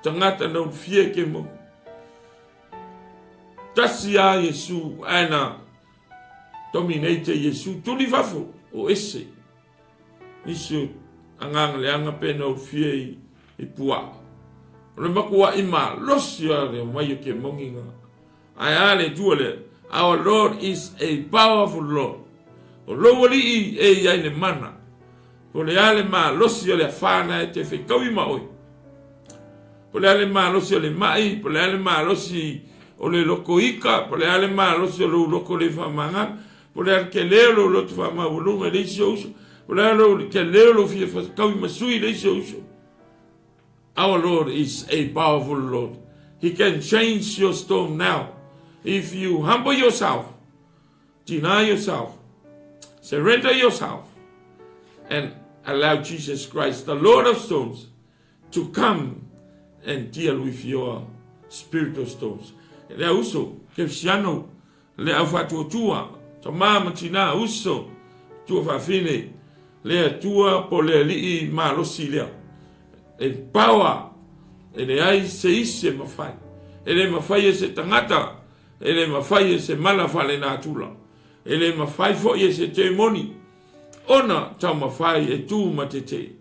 tagata na ulufia ke mongi. Tasi a Iesu ae na dominate Iesu tuli fafo o ese. Nisi o agaga leaga pe na ulufia i puaa. O le makuaʻi malosi a le omai o ke mongi nga. Ae a le Atua lea? Our Lord is a powerful Lord. O lou alii e i ai le mana. Po le a le malosi o le afa na e te fetaui ma oe. Po le a le malosi o le mai, po le a le malosi o le loko ika, po le a le malosi o lou loko le faamagalo, po le a le tele o lou loto faamaualuga i le isi ou uso, po le a le tele o lou fia fetaui ma sui i le isi ou uso. Our Lord is a powerful Lord. He can change your storm now. If you humble yourself, deny yourself, surrender yourself, and allow Jesus Christ, the Lord of storms, to come and deal with your spiritual storms. Le uso, Kerisiano, le au faatuatua, tama ma tina, uso, tua faafine, le Atua po le Alii malosi lea. E power, e leai se isi e mafai. E le mafai e se tagata, e le mafai e se mala faalenatura, e le mafai foi e se temoni ona taumafai e tu ma tetee.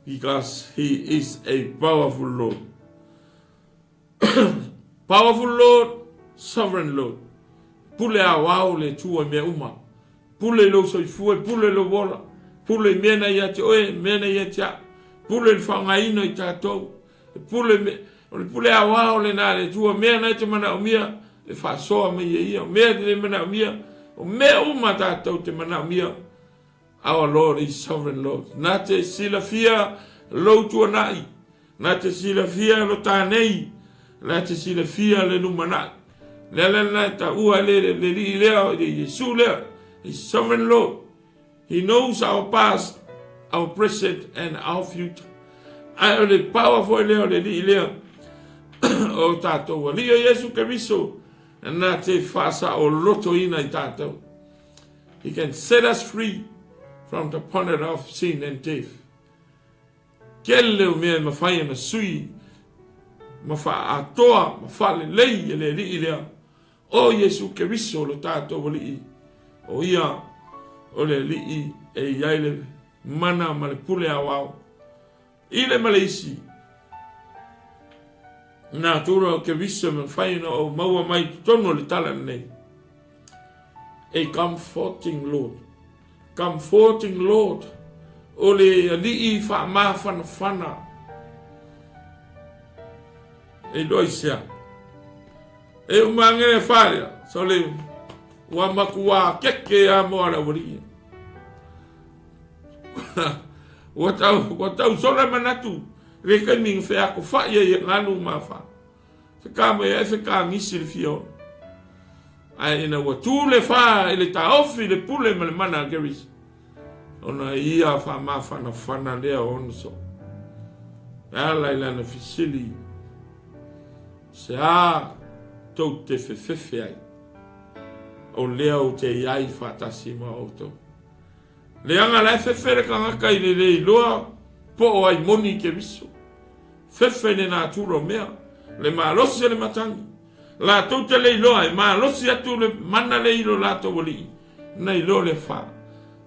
Because he is a powerful Lord. Powerful Lord, sovereign Lord. Pule aoao le Atua i mea uma. Pule i lou soifua, pule i lou ola, pule i mea na ia te oe, mea na ia te au, pule i le faaaogaina i tatou, e pule me, o le pule aoao lena a le Atua, mea na e te manaomia, e faasoa mai e ia, o mea e te le manaomia, o mea uma tatou te manaomia, Our Lord is sovereign Lord. Na te silafia lou tuanai, na te silafia lo tānei, na te silafia le lumanai. Le ala lena e taua le le alii lea, le Iesu lea, is sovereign Lord. He knows our past, our present and our future. Ae o le power foi lea o le alii lea, o tātou alii o Iesu Keriso, na te whaasaolotoina i tātou. He can set us free from the bondage of sin and death. Tele o mea e mawhai ana sui ma whaatoa ma whaalelei e le alii lea. O Iesu Keriso lo tātou alii. O ia o le alii e iai le mana ma le pule aoao. I le ma le isi, natura o Keriso e mafai ona ou maua mai i totonu o le tala lenei. A comforting Lord. Comforting Lord. O le alii faamafanafana. E iloa i sea. E umangele whaea. So le ua makua keke a moa le awalii. Ua tau, ua tau sola manatu, le kaimi nga wheako whai ai e ngalu ma wha. Wheka mai ai wheka ngisi le fia ona. Ae ina ua tū le wha i le taofi le pule ma le mana a Keris. Ona ia whaamawhanawhana lea o ona so. E ala i lana fisili se a tou te fefefe ai. O lea o te iai whaatasi ma outou. Leaga la e fefe le tagata i le le iloa po o ai moni Keriso. Fefe i le natura o mea, le malosi o le matagi. Latou te le iloa e malosi atu le mana le i lo latou alii, na iloa le fa.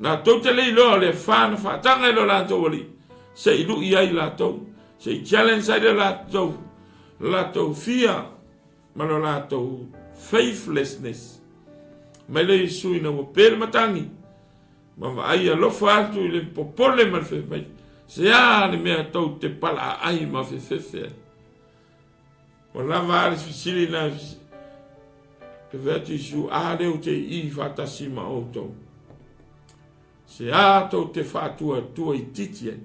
Latou te le iloa le fa na faataga i lo latou alii, se i lui ai latou, se i challenge ai le latou, latou fia ma lo latou faithlessness. Mai le Iesu ina ua pe le matagi, ma vaai alofa atu i le popole ma le fefai, se a le mea tou te palaa ai ma fefefe ai. Ua lava a le fesili na fefe atu Iesu, a leo te i whaatasi ma outou. Se a tou te whaatuatua i titi ai.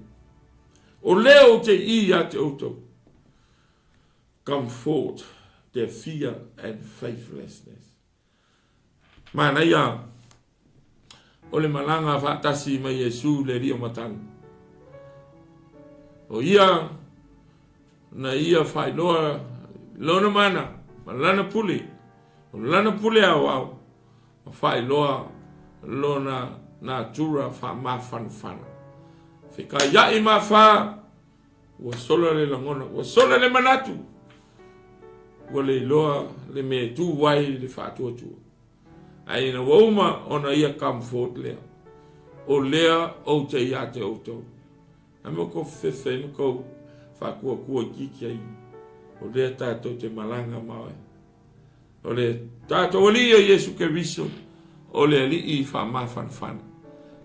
O leo te i a te outou. Comfort their fear and faithlessness. Manaia o le malaga faatasi mai Iesu le Alii o Matagi. O ia na ia faailoa lona mana ma lana pule, o lana pule aoao ma faailoa lona natura faamafanafana. Fekaiai ma afa, ua sola le lagona, ua sola le manatu, ua le iloa le mea e tu ai le faatuatua. Ae ina ua uma ona ia comfort lea, o lea ou te ia te outou. A mea kou fefe ai ma kou whaakuakua itiiti ai, o lea tatou te malaga ma oe. O le tatou Alii o Iesu Keriso, o le Alii faamafanafana.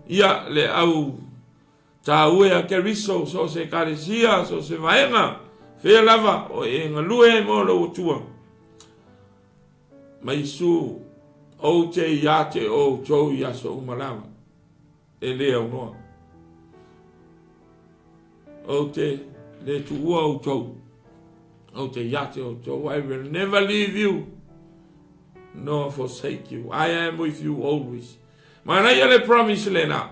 Ia, le au tāue a Keriso, so o se ekalesia, so o se vaega, fea lava o e galue ai mo lou Atua. Ma Iesu, ou te ia te outou i aso uma lava. E le aunoa. Ou te le tuua outou. Ou te ia te outou. I will never leave you nor forsake you. I am with you always. Manaia le promise lena.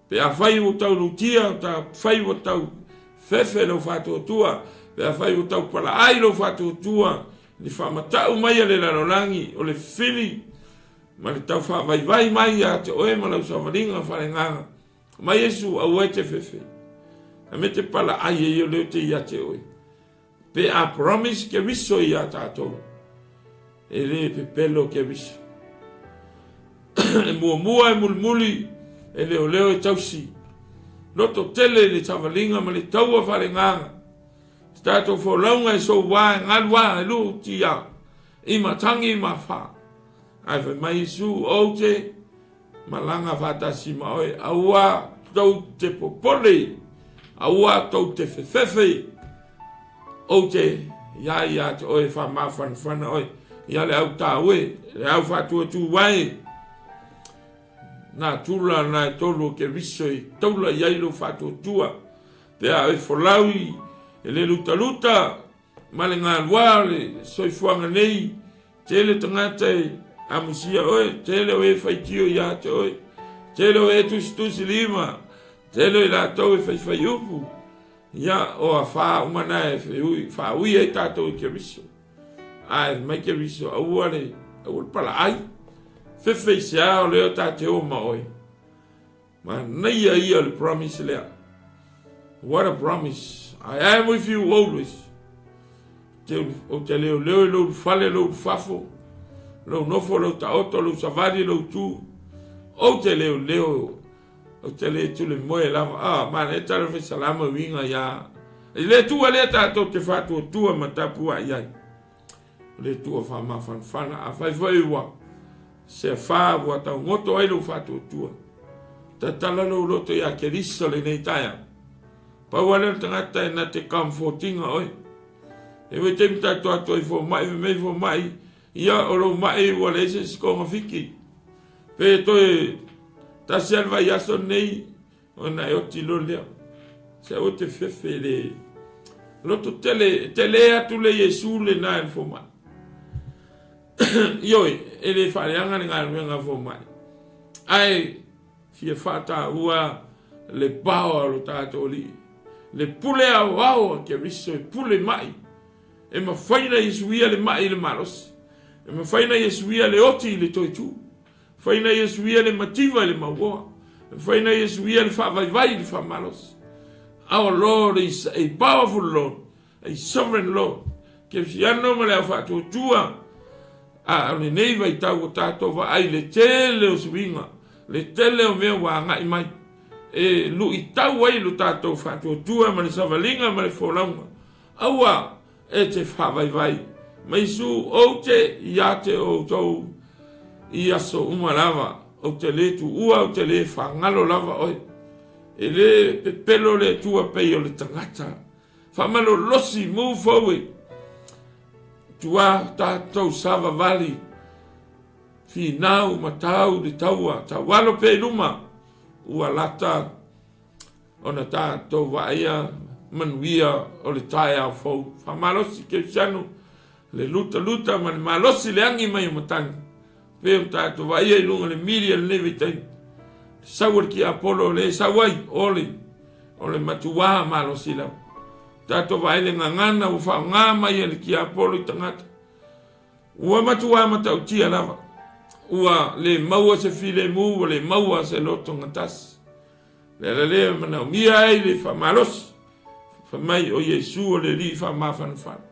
Pe afai ua tau lutia, ta fai ua tau fefe lou faatuatua, pe afai ua tau palaai lou faatuatua, le faamatau mai a le lalolagi o le fili ma le tau faavaivai mai ia te oe ma lau savaliga faaleagaga ma Iesu, aua e te fefe, a me te palaai ai o leo te ia te oe. Pe a promise Keriso ia tatou, e le pepelo Keriso. E muamua e mulimuli, e leoleo e tausi. Loto tele i le savaliga ma le taua faaleagaga. Se tatou folauga e soua e galua e lutia i matangi ma fa. Ae fai mai Iesu, Ou te malaga faatasi ma oe, aua tou te popole, aua tou te fefefe, ou te ia ia te oe faamafanafana oe, ia le au tāue, le au faatuatuae, nā tula nā e tolu o Keriso i taula i ai lou faatuatua, pe a oe folau i le lutaluta ma le galua o le soifuaga nei, Tele tagata e amusia oe, tele o e faitio ia te oe, tele o e tusitusi lima, tele o i latou e faifai upu, ia o afa uma na e feui, faaui ai tatou i Keriso. Ae mai Keriso, aua le, aua le palaai, fefe i se ao lea o ta te o ma oe. Manaia ia o le promise lea. What a promise. I am with you always. Te, ou te leoleo i lou fale, lou fafo, lou nofo, lou taoto, lou savali, lou tu. Ou te leoleo, ou te le tule moe lava. Ah, mana e tala fai salama uiga ia. I le tua lea tātou te whātua ma tapua i ai. O le Atua faamafanafana, afai foi ua se afa ua taugoto ai lou faatuatua, tatala lou loto iā Keriso lenei taeao. Pau lava lea o le tagata e na te comfortinga oe. E ua taimi tatou atu ai fomai, fai mai fomai, ia o lou mai ua leai se isi kogafiki. Pe toe tasi lava le vaiaso lenei, Ona e oti loa lea. Se aua te fefe le loto tele, tele atu le Iesu lena e le fomai. Ioe, e le faaleaga le galuega a fomai. Ae fia faataua le power o lo tatou Alii. Le pule aoao a Keriso e pule mai. E mafai ona ia suia le mai i le malosi. E mafai ona ia suia le oti i le toetu. Fai na ia suia le mativa i le mauoa. Fai na ia suia le faavaivai i le faamalosi. Our Lord is a powerful Lord, a sovereign Lord. Keriseano ma le au faatuatua, a o lenei vaitau ua tatou vaai i le tele o suiga, le tele o mea ua agai mai, e luitau ai lo tatou faatuatua ma le savaliga ma le folauga. Aua E te faavaivai mai su ou te ia te outou i aso uma lava, ou te le tuua, ou te le fagalo lava oe. E le pepelo le Atua pei o le tagata. Faamalolosi, move forward. Tua tatou savavali, finau ma tau le taua, taualo pea i luma, ua lata Ona tatou vaaia manuia o le taeao fou. Faamalosi Kerisiano le lutaluta ma le malosi le agi mai o matagi. Pei ona tatou vaaia i luga o le media i lenei vaitaimi. Le sau a le tiapolo o le e sau ai o le O le matuā malosi lava. Tatou vaai le gagana ua faaaoga mai e le tiapolo i tagata. Ua matuā matautia lava. Ua le maua se filemu, ua le maua se lotogatasi. Le ala lea e manaomia ai le faamalosi, fai mai o Iesu o le Alii faamafanafana.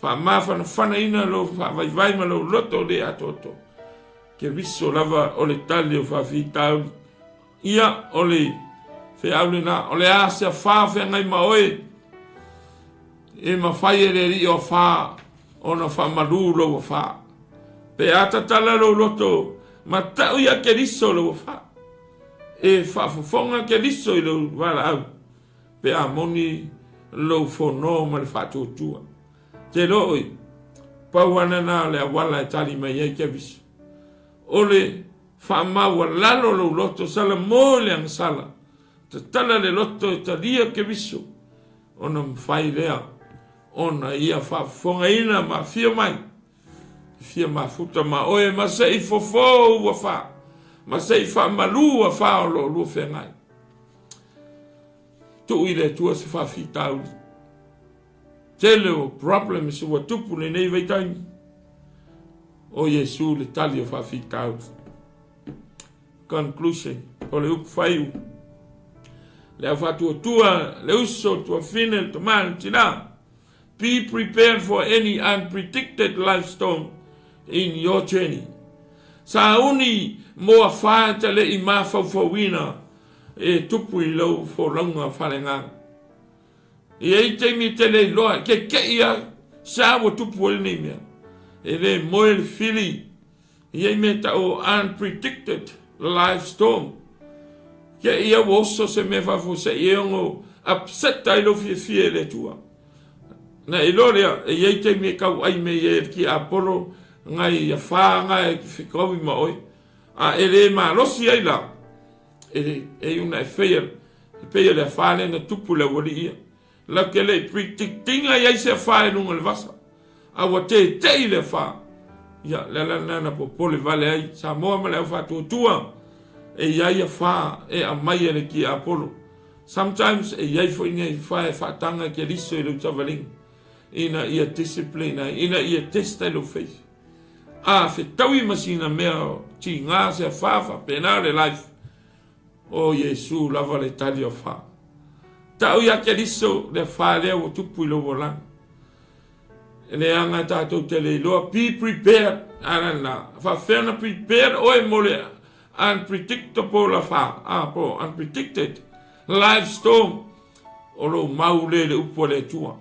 Faamafanafanaina lou faavaivai ma lou loto le atoatoa. Keriso lava o le tali o faafitauli. Ia, o le feau lena, o le a se afā feagai ma oe, e mafai e le Alii o Afā ona faamalu lou afā. Pe a tatala lou loto, matau ia Keriso lou afā. E faafofoga Keriso i lou valaau, pe a moni lou fono ma le faatuatua. Te iloa oi, pau lava lena o le auala e tali mai ai Keriso. O le faamaualalo lou loto, salamo i le agasala, tatala le loto e talia Keriso, ona mafai lea ona ia faafofogaina ma afio mai, e fia mafuta ma oe ma se i fofo ua fa, ma se i faamalu ua fa o lo o lua feagai. Tuu i le Atua se faafitauli. Tele o problems ua tupu lenei vaitaimi. O Iesu le tali o faafitauli. Conclusion, o le upu faiu. Le au faatuatua, le uso, le tuafine, le tama, le tina. Be prepared for any unpredicted life storm in your journey. Sauni mo afā te le i mafaufauina e tupu i lau folauga faleagaga. E i ai taimi e te le iloa, e keke'i a sa ua tupu ai lenei mea. E le moe le fili, e i ai mea tau o unpredicted life storm. Ke'i a ua oso se mea faafuasei e ono upset ai lou fiafia i le Atua. Na iloa lea, e i ai taimi e tau ai me i ai e le tiapolo ngai afā nga e fetaui ma oe. A e le malosi ai la, e, e iuna e fail, e pei o le afā lea na tupu i le aualii ia. Lau ke le i predictinga i ai se afā i luga o le vasa, a ua tete'i le afā. Ia, le ala lena na popole vale ai Samoa ma le au faatuatua, e i ai afā e aumai e le tiapolo. Sometimes e i ai foi nei afā e faataga e Keriso i lou savaliga, ina ia discipline ai, ina ia test ai lou faith. A fetaui ma sina mea tiga se afā faapena le life. O Iesu lava le tali o afā. Tau ia Keriso le afā lea ua tupu i lou olaga. E leaga tatou te le iloa, be prepared. A la la, faafefea ona prepared oe mo le unpredictable afā, a po unpredicted life storm o lou mau le le upu a le Atua.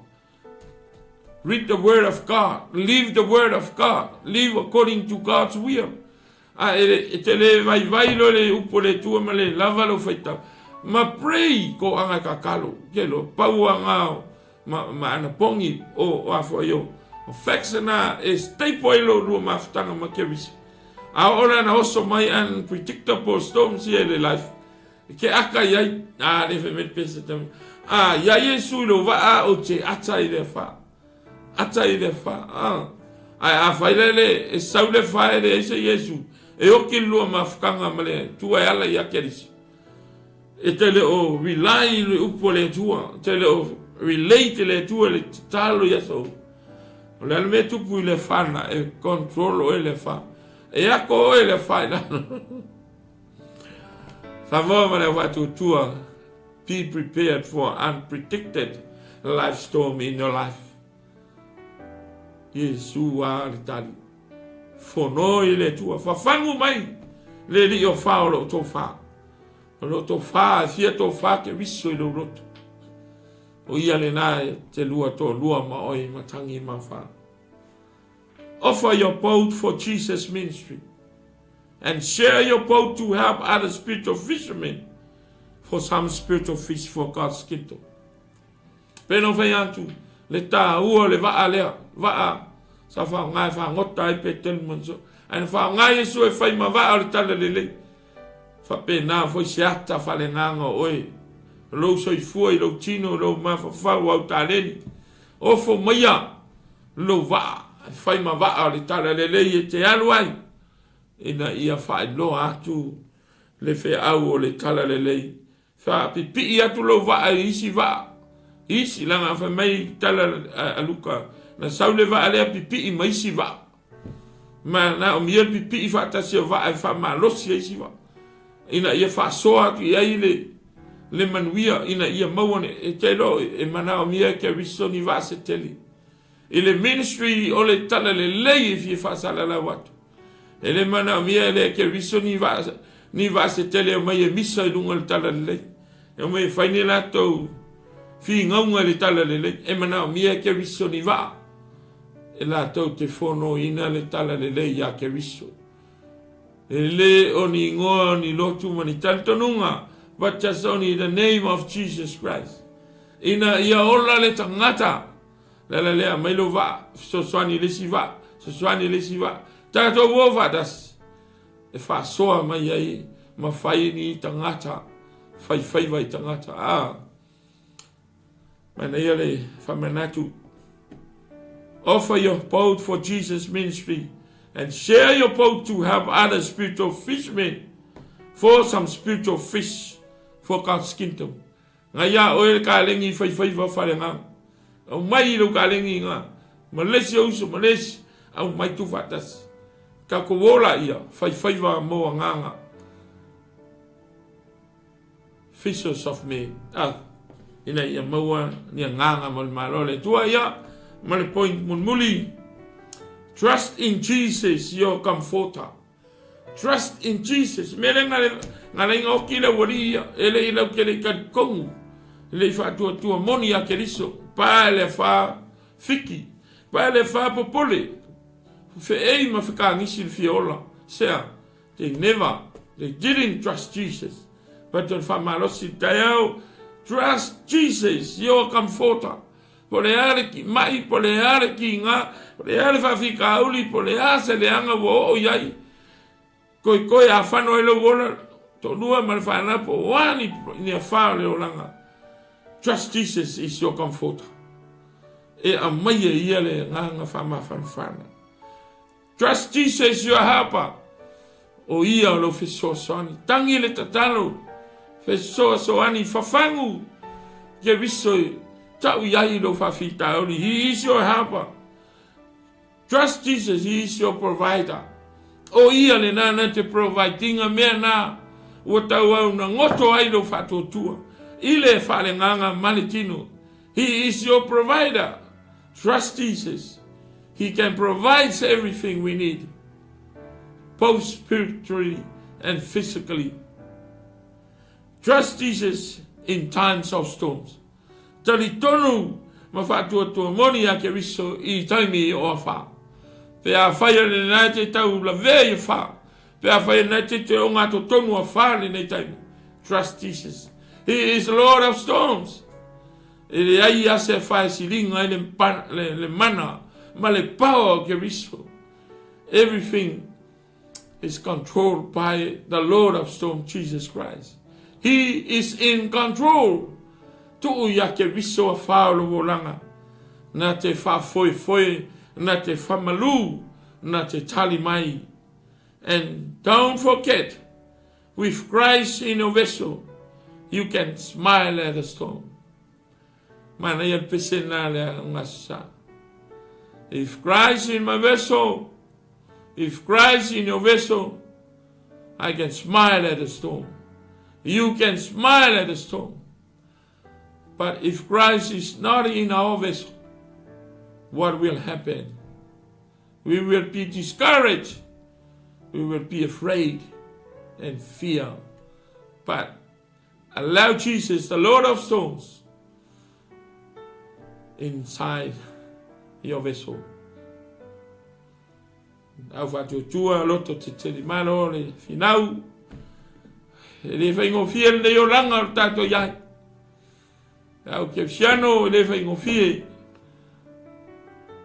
Read the word of God, live the word of God, live according to God's will. A e, e te le vaivai loa le upu a le Atua ma le lava lou faitau. Ma pray ko anga e kakalo, ke lo, pau anga ma, ma anapogi o, o afua i o, o facts na e staple ai lo lua mafutaga ma Keriso. A oo la na oso mai unpredictable storms ia i le life, ke aka i ai, a le fai mai le pese tau, a ia Iesu i lou vaa ou te ata i le afa. Ata i le afa. A, ae a fai le le, e sau le afa e leai se Iesu, e oki le lua mafutaga ma le Atua e ala ia Keriso. E te le o rely i le upu a le Atua, e te le o relate i le Atua i le tatalo i aso uma. O le a le mea e tupu i le afa lena, e control oe le afa. E ako oe le afa i lalo. Samoa ma le au faatuatua, be prepared for unpredicted life storm in your life. Iesu a le tali. Fono i le Atua, fafagu mai le alii o fa o lou tofa. O lou tofa, e fia tofa ke viso i lou loto. O ia lena e te lua toalua ma oe i matangi ma fa. Offer your boat for Jesus ministry and share your boat to help other spiritual fishermen for some spiritual fish for God's kingdom. Pena fai atu, le tāua o le vaa lea, vaa sa whaonga e whangota ai Petelu ma so. Ae na whaonga Iesu e whai ma vaa o le tala lelei. Faapena foi se ata faaleagaga o oe, lou soifua i lou tino, lou mafaufau au taleni. Ofo maia lou vaa, e fai ma vaa o le tala lelei e te alu ai, ina ia faailoa atu le feau o le tala lelei. Faapipii atu lou vaa i isi vaa, isi, leaga fai mai tala a Luka, na sau le vaa lea pipii ma isi vaa. Ma naomia le pipii faatasi o vaa e faamalosi ai isi vaa, ina ia faasoa atu i ai le, le manuia, ina ia maua ni, e te iloa e manaomia e Keriso ni vaa se tele. I le ministry o le talalelei e fia faasalalau atu. E le manaomia e le Keriso ni vaa, ni vaa se tele e omai e misa i luga o le talalelei. E omai e fai ni latou figauga i le talalelei. E manaomia e Keriso ni vaa e latou te fonoina le talalelei iā Keriso. E le o ni igoa o ni lotu ma ni talitonuga, but just only the name of Jesus Christ. Ina ia ola le tagata, Le ala lea, aumai lou vaa, fesoasoani i le isi vaa, fesoasoani i le isi vaa. Tatou o faatasi e faasoa mai ai ma fai ni tagata, faifaiva i tagata. Ah, manaia le faamanatu. Offer your boat for Jesus ministry and share your boat to help other spiritual fishermen for some spiritual fish for God's kingdom. Ngai a oe le kalegi i faifaiva faleagaga. Aumai i lou kalegi nga ma le isi ou uso ma le isi, aumai tuufaatasi. Tatou o laia faifaiva mo agaga. Fishers of men. Ah, ina ia maua ni agaga mo le Malo o le Atua. Ia, ma le point mulimuli. Trust in Jesus, your comforter. Trust in Jesus. Mea lea ngalaiga oki le aualii ia, e le i lau ke le i talitonu, e le i faatuatua moni ia Keriso, pa e le afa fiki, pa e le afa popole, feei ma fekagisi le fia ola. Sea, they never, they didn't trust Jesus. But o le faamalosi i le taeao, trust Jesus, your comforter. Po o le a le maʻi, po o le a le kiga, po o le a le faafitauli, po o le a se leaga ua oo i ai, koekoe a fano ai lou ola, toalua ma le fanau, po o a ni, ni afa o le olaga. Trust Jesus is your comforter. E aumai e ia le agaga faamafanafana. Trust Jesus your helper. O ia o lou fesoasoani. Tangi le tatalo. Fesoasoani fafagu. Keriso e tau i ai lou faafitauli. He is your helper. Trust Jesus, he is your provider. O ia le nana te providinga mea na ua tauau na goto ai lou faatuatua i le faalegaga ma le tino. He is your provider. Trust Jesus. He can provide everything we need, both spiritually and physically. Trust Jesus in times of storms. Talitonu ma faatuatua moni a Keriso i taimi o awha. Pe a whai a lenei te tau lavea i awha. Pe a whai a lenei te te o ngā totonu a wha lenei taimi. Trust Jesus. He is Lord of storms. E leai a se whae silinga ai le, le, le mana ma le power o Keriso. Everything is controlled by the Lord of storm, Jesus Christ. He is in control. Tuu ia Keriso a whao lo wolanga. Na te whaafoefoe, na te whamalu, na te tali mai. And don't forget, With Christ in your vessel, you can smile at the storm. Manaia le pese nā le ngasa. If Christ in my vessel, if Christ in your vessel, I can smile at the storm. You can smile at the storm. But if Christ is not in our vessel, what will happen? We will be discouraged. We will be afraid and fear. But allow Jesus, the Lord of souls, inside your vessel. Au whaatuatua, loto te tele malo le whinau. E le whaingofie lenei olanga o le tātou iai. Au Kerisiano e le faigofie.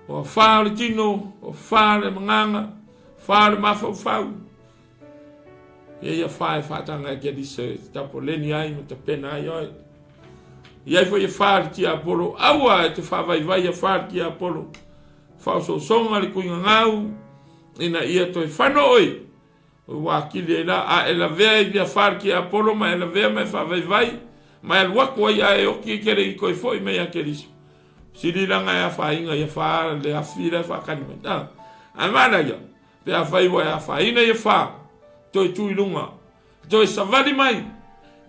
Ua whā o le tino, ua whā o le magaga, whā o le mafaufau. Ia ia whā e whātanga e Keriso e te tapoleni ai ma tapena ai oe. Ia ai foi e whā le tiapolo, aua e te whāvaivai a whā le tiapolo. Whaosoosonga le kuinga ngau, ina ia toe whano oe. Ua atili ai la, a e lavea i afa le tiapolo ma e lavea ma e faavaivai, ma e alu atu ai a e oti e te le i toe foi mai ia Keriso. Sili laga e afaina i afa le afi la e faatali mai. A, ae manaia, pe afai ua e afaina i afa, toe tu i luga, toe savali mai,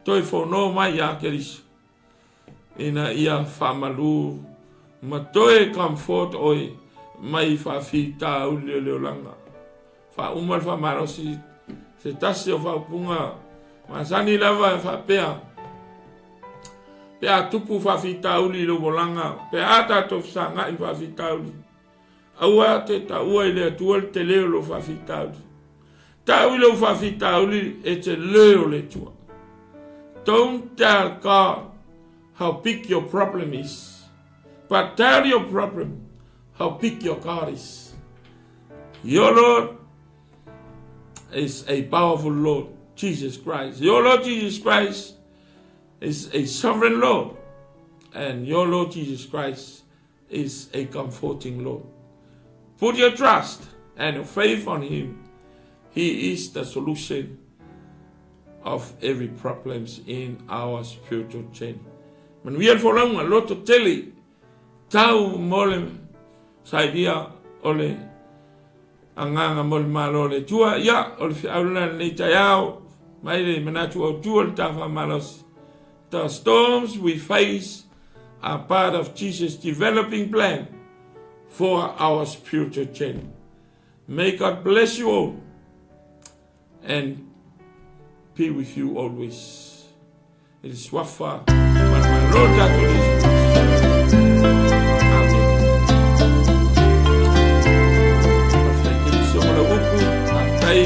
toe fono mai ia Keriso. Ina ia faamalu ma toe comfort oe mai faafitauli o le olaga. Faauma le faamalosi se tasi o faaupuga masani lava e faapea, Pe a tupu faafitauli i lou olaga, pe a tatou fesagai ma faafitauli, aua te taua i le Atua le tele o lou faafitauli. Tau i lou faafitauli e tele o le Atua. Don't tell God how big your problem is, but tell your problem how big your God is. Your Lord is a powerful Lord, Jesus Christ. Your Lord Jesus Christ is a sovereign Lord. And your Lord Jesus Christ is a comforting Lord. Put your trust and your faith on him. He is the solution of every problems in our spiritual chain. Manuia le folauga, loto tele, tau mo le sailia o le agaga mo le Malo o le Atua. Ia, o le feau lena lenei taeao, mai le manatu autu o le ta faamalosi. The storms we face are part of Jesus' developing plan for our spiritual journey. May God bless you all and be with you always. I le suafa ma le Malo o tatou Iesu Keriso. Amen. Faafetai Keriso mo lau upu, faafetai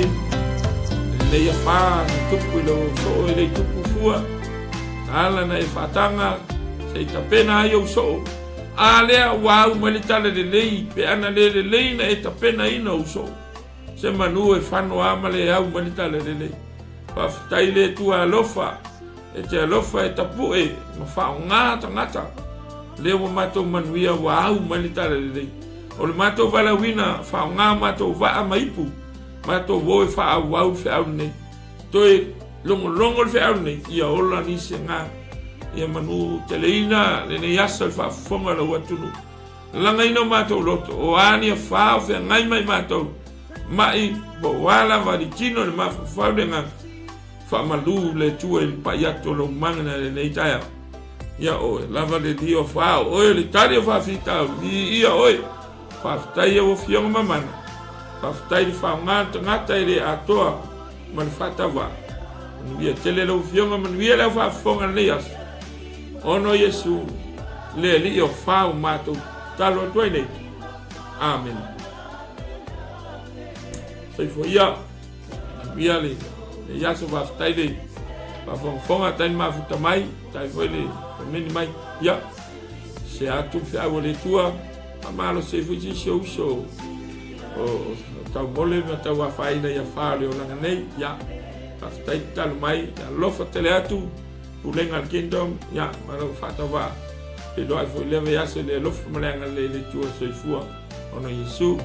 lenei afa na tupu i lou soo e le i tupu fua. Na ala na e faataga se i tapena ai ou soo. A lea ua au mai le tala lelei, pe ana le lelei na e tapenaina ou soo. Se manu e fano a ma le au mai le tala lelei. Faafetai le Atua alofa, e te alofa e tapu'e ma faaaoga tagata. Lea ua matou manuia ua au mai le tala lelei. O le matou valaauina faaaoga matou vaa ma ipu, matou o e faaauau le feau lenei. Toe logologo le feau lenei, ia ola nisi aga, ia manu teleina lenei aso i le faafofoga o lau atunuu. Lagaina o matou loto, o a ni afa o feagai mai matou, ma'i po o a lava li tino le mafaufau le agaga, faamalu le Atua i le pa'i atu o lou magana i lenei taeao. Ia oe lava le Alii o afa, o oe o le tali o faafitauli, viia oe. Faafetai au Afioga mamana, faafetai le faaaoga le tagata e le atoa ma le faatauvaa. Manuia tele lau Afioga, manuia le au faafofoga i lenei aso. Ona o Iesu, le Alii o fa ua matou tatalo atu ai nei. Amene. Soifua ia, manuia le lenei aso, faafetai le faafogafoga, tai le mafuta mai, tai foi le komeni mai. Ia, se atu le feau a le Atua, faamalosi ai foi se isi o uso o taumole ma tauafaina i afa o le olaga nei. Ia, faafetai tatalo mai, alofa tele atu. Pulega a le Kingdom, ia, ma lau faatauvaa. Feiloai foi lea vaiaso i le alofa ma le agalelei le Atua soifua ona Iesu.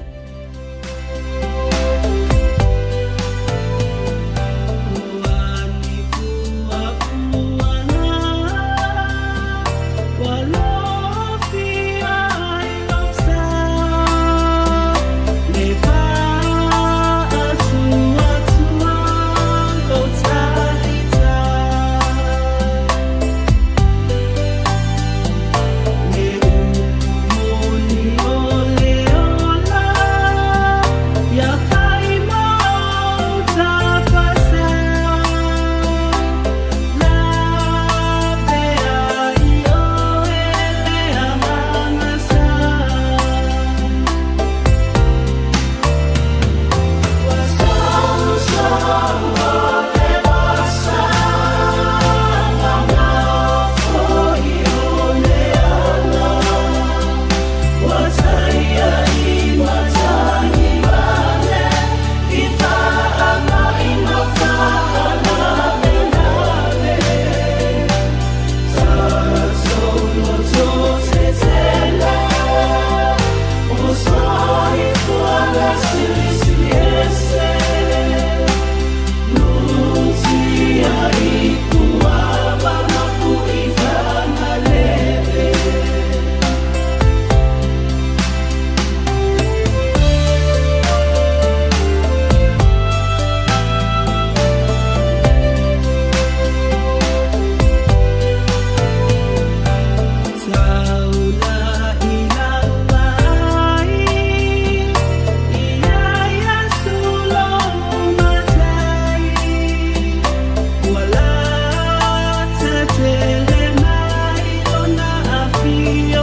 fiafia.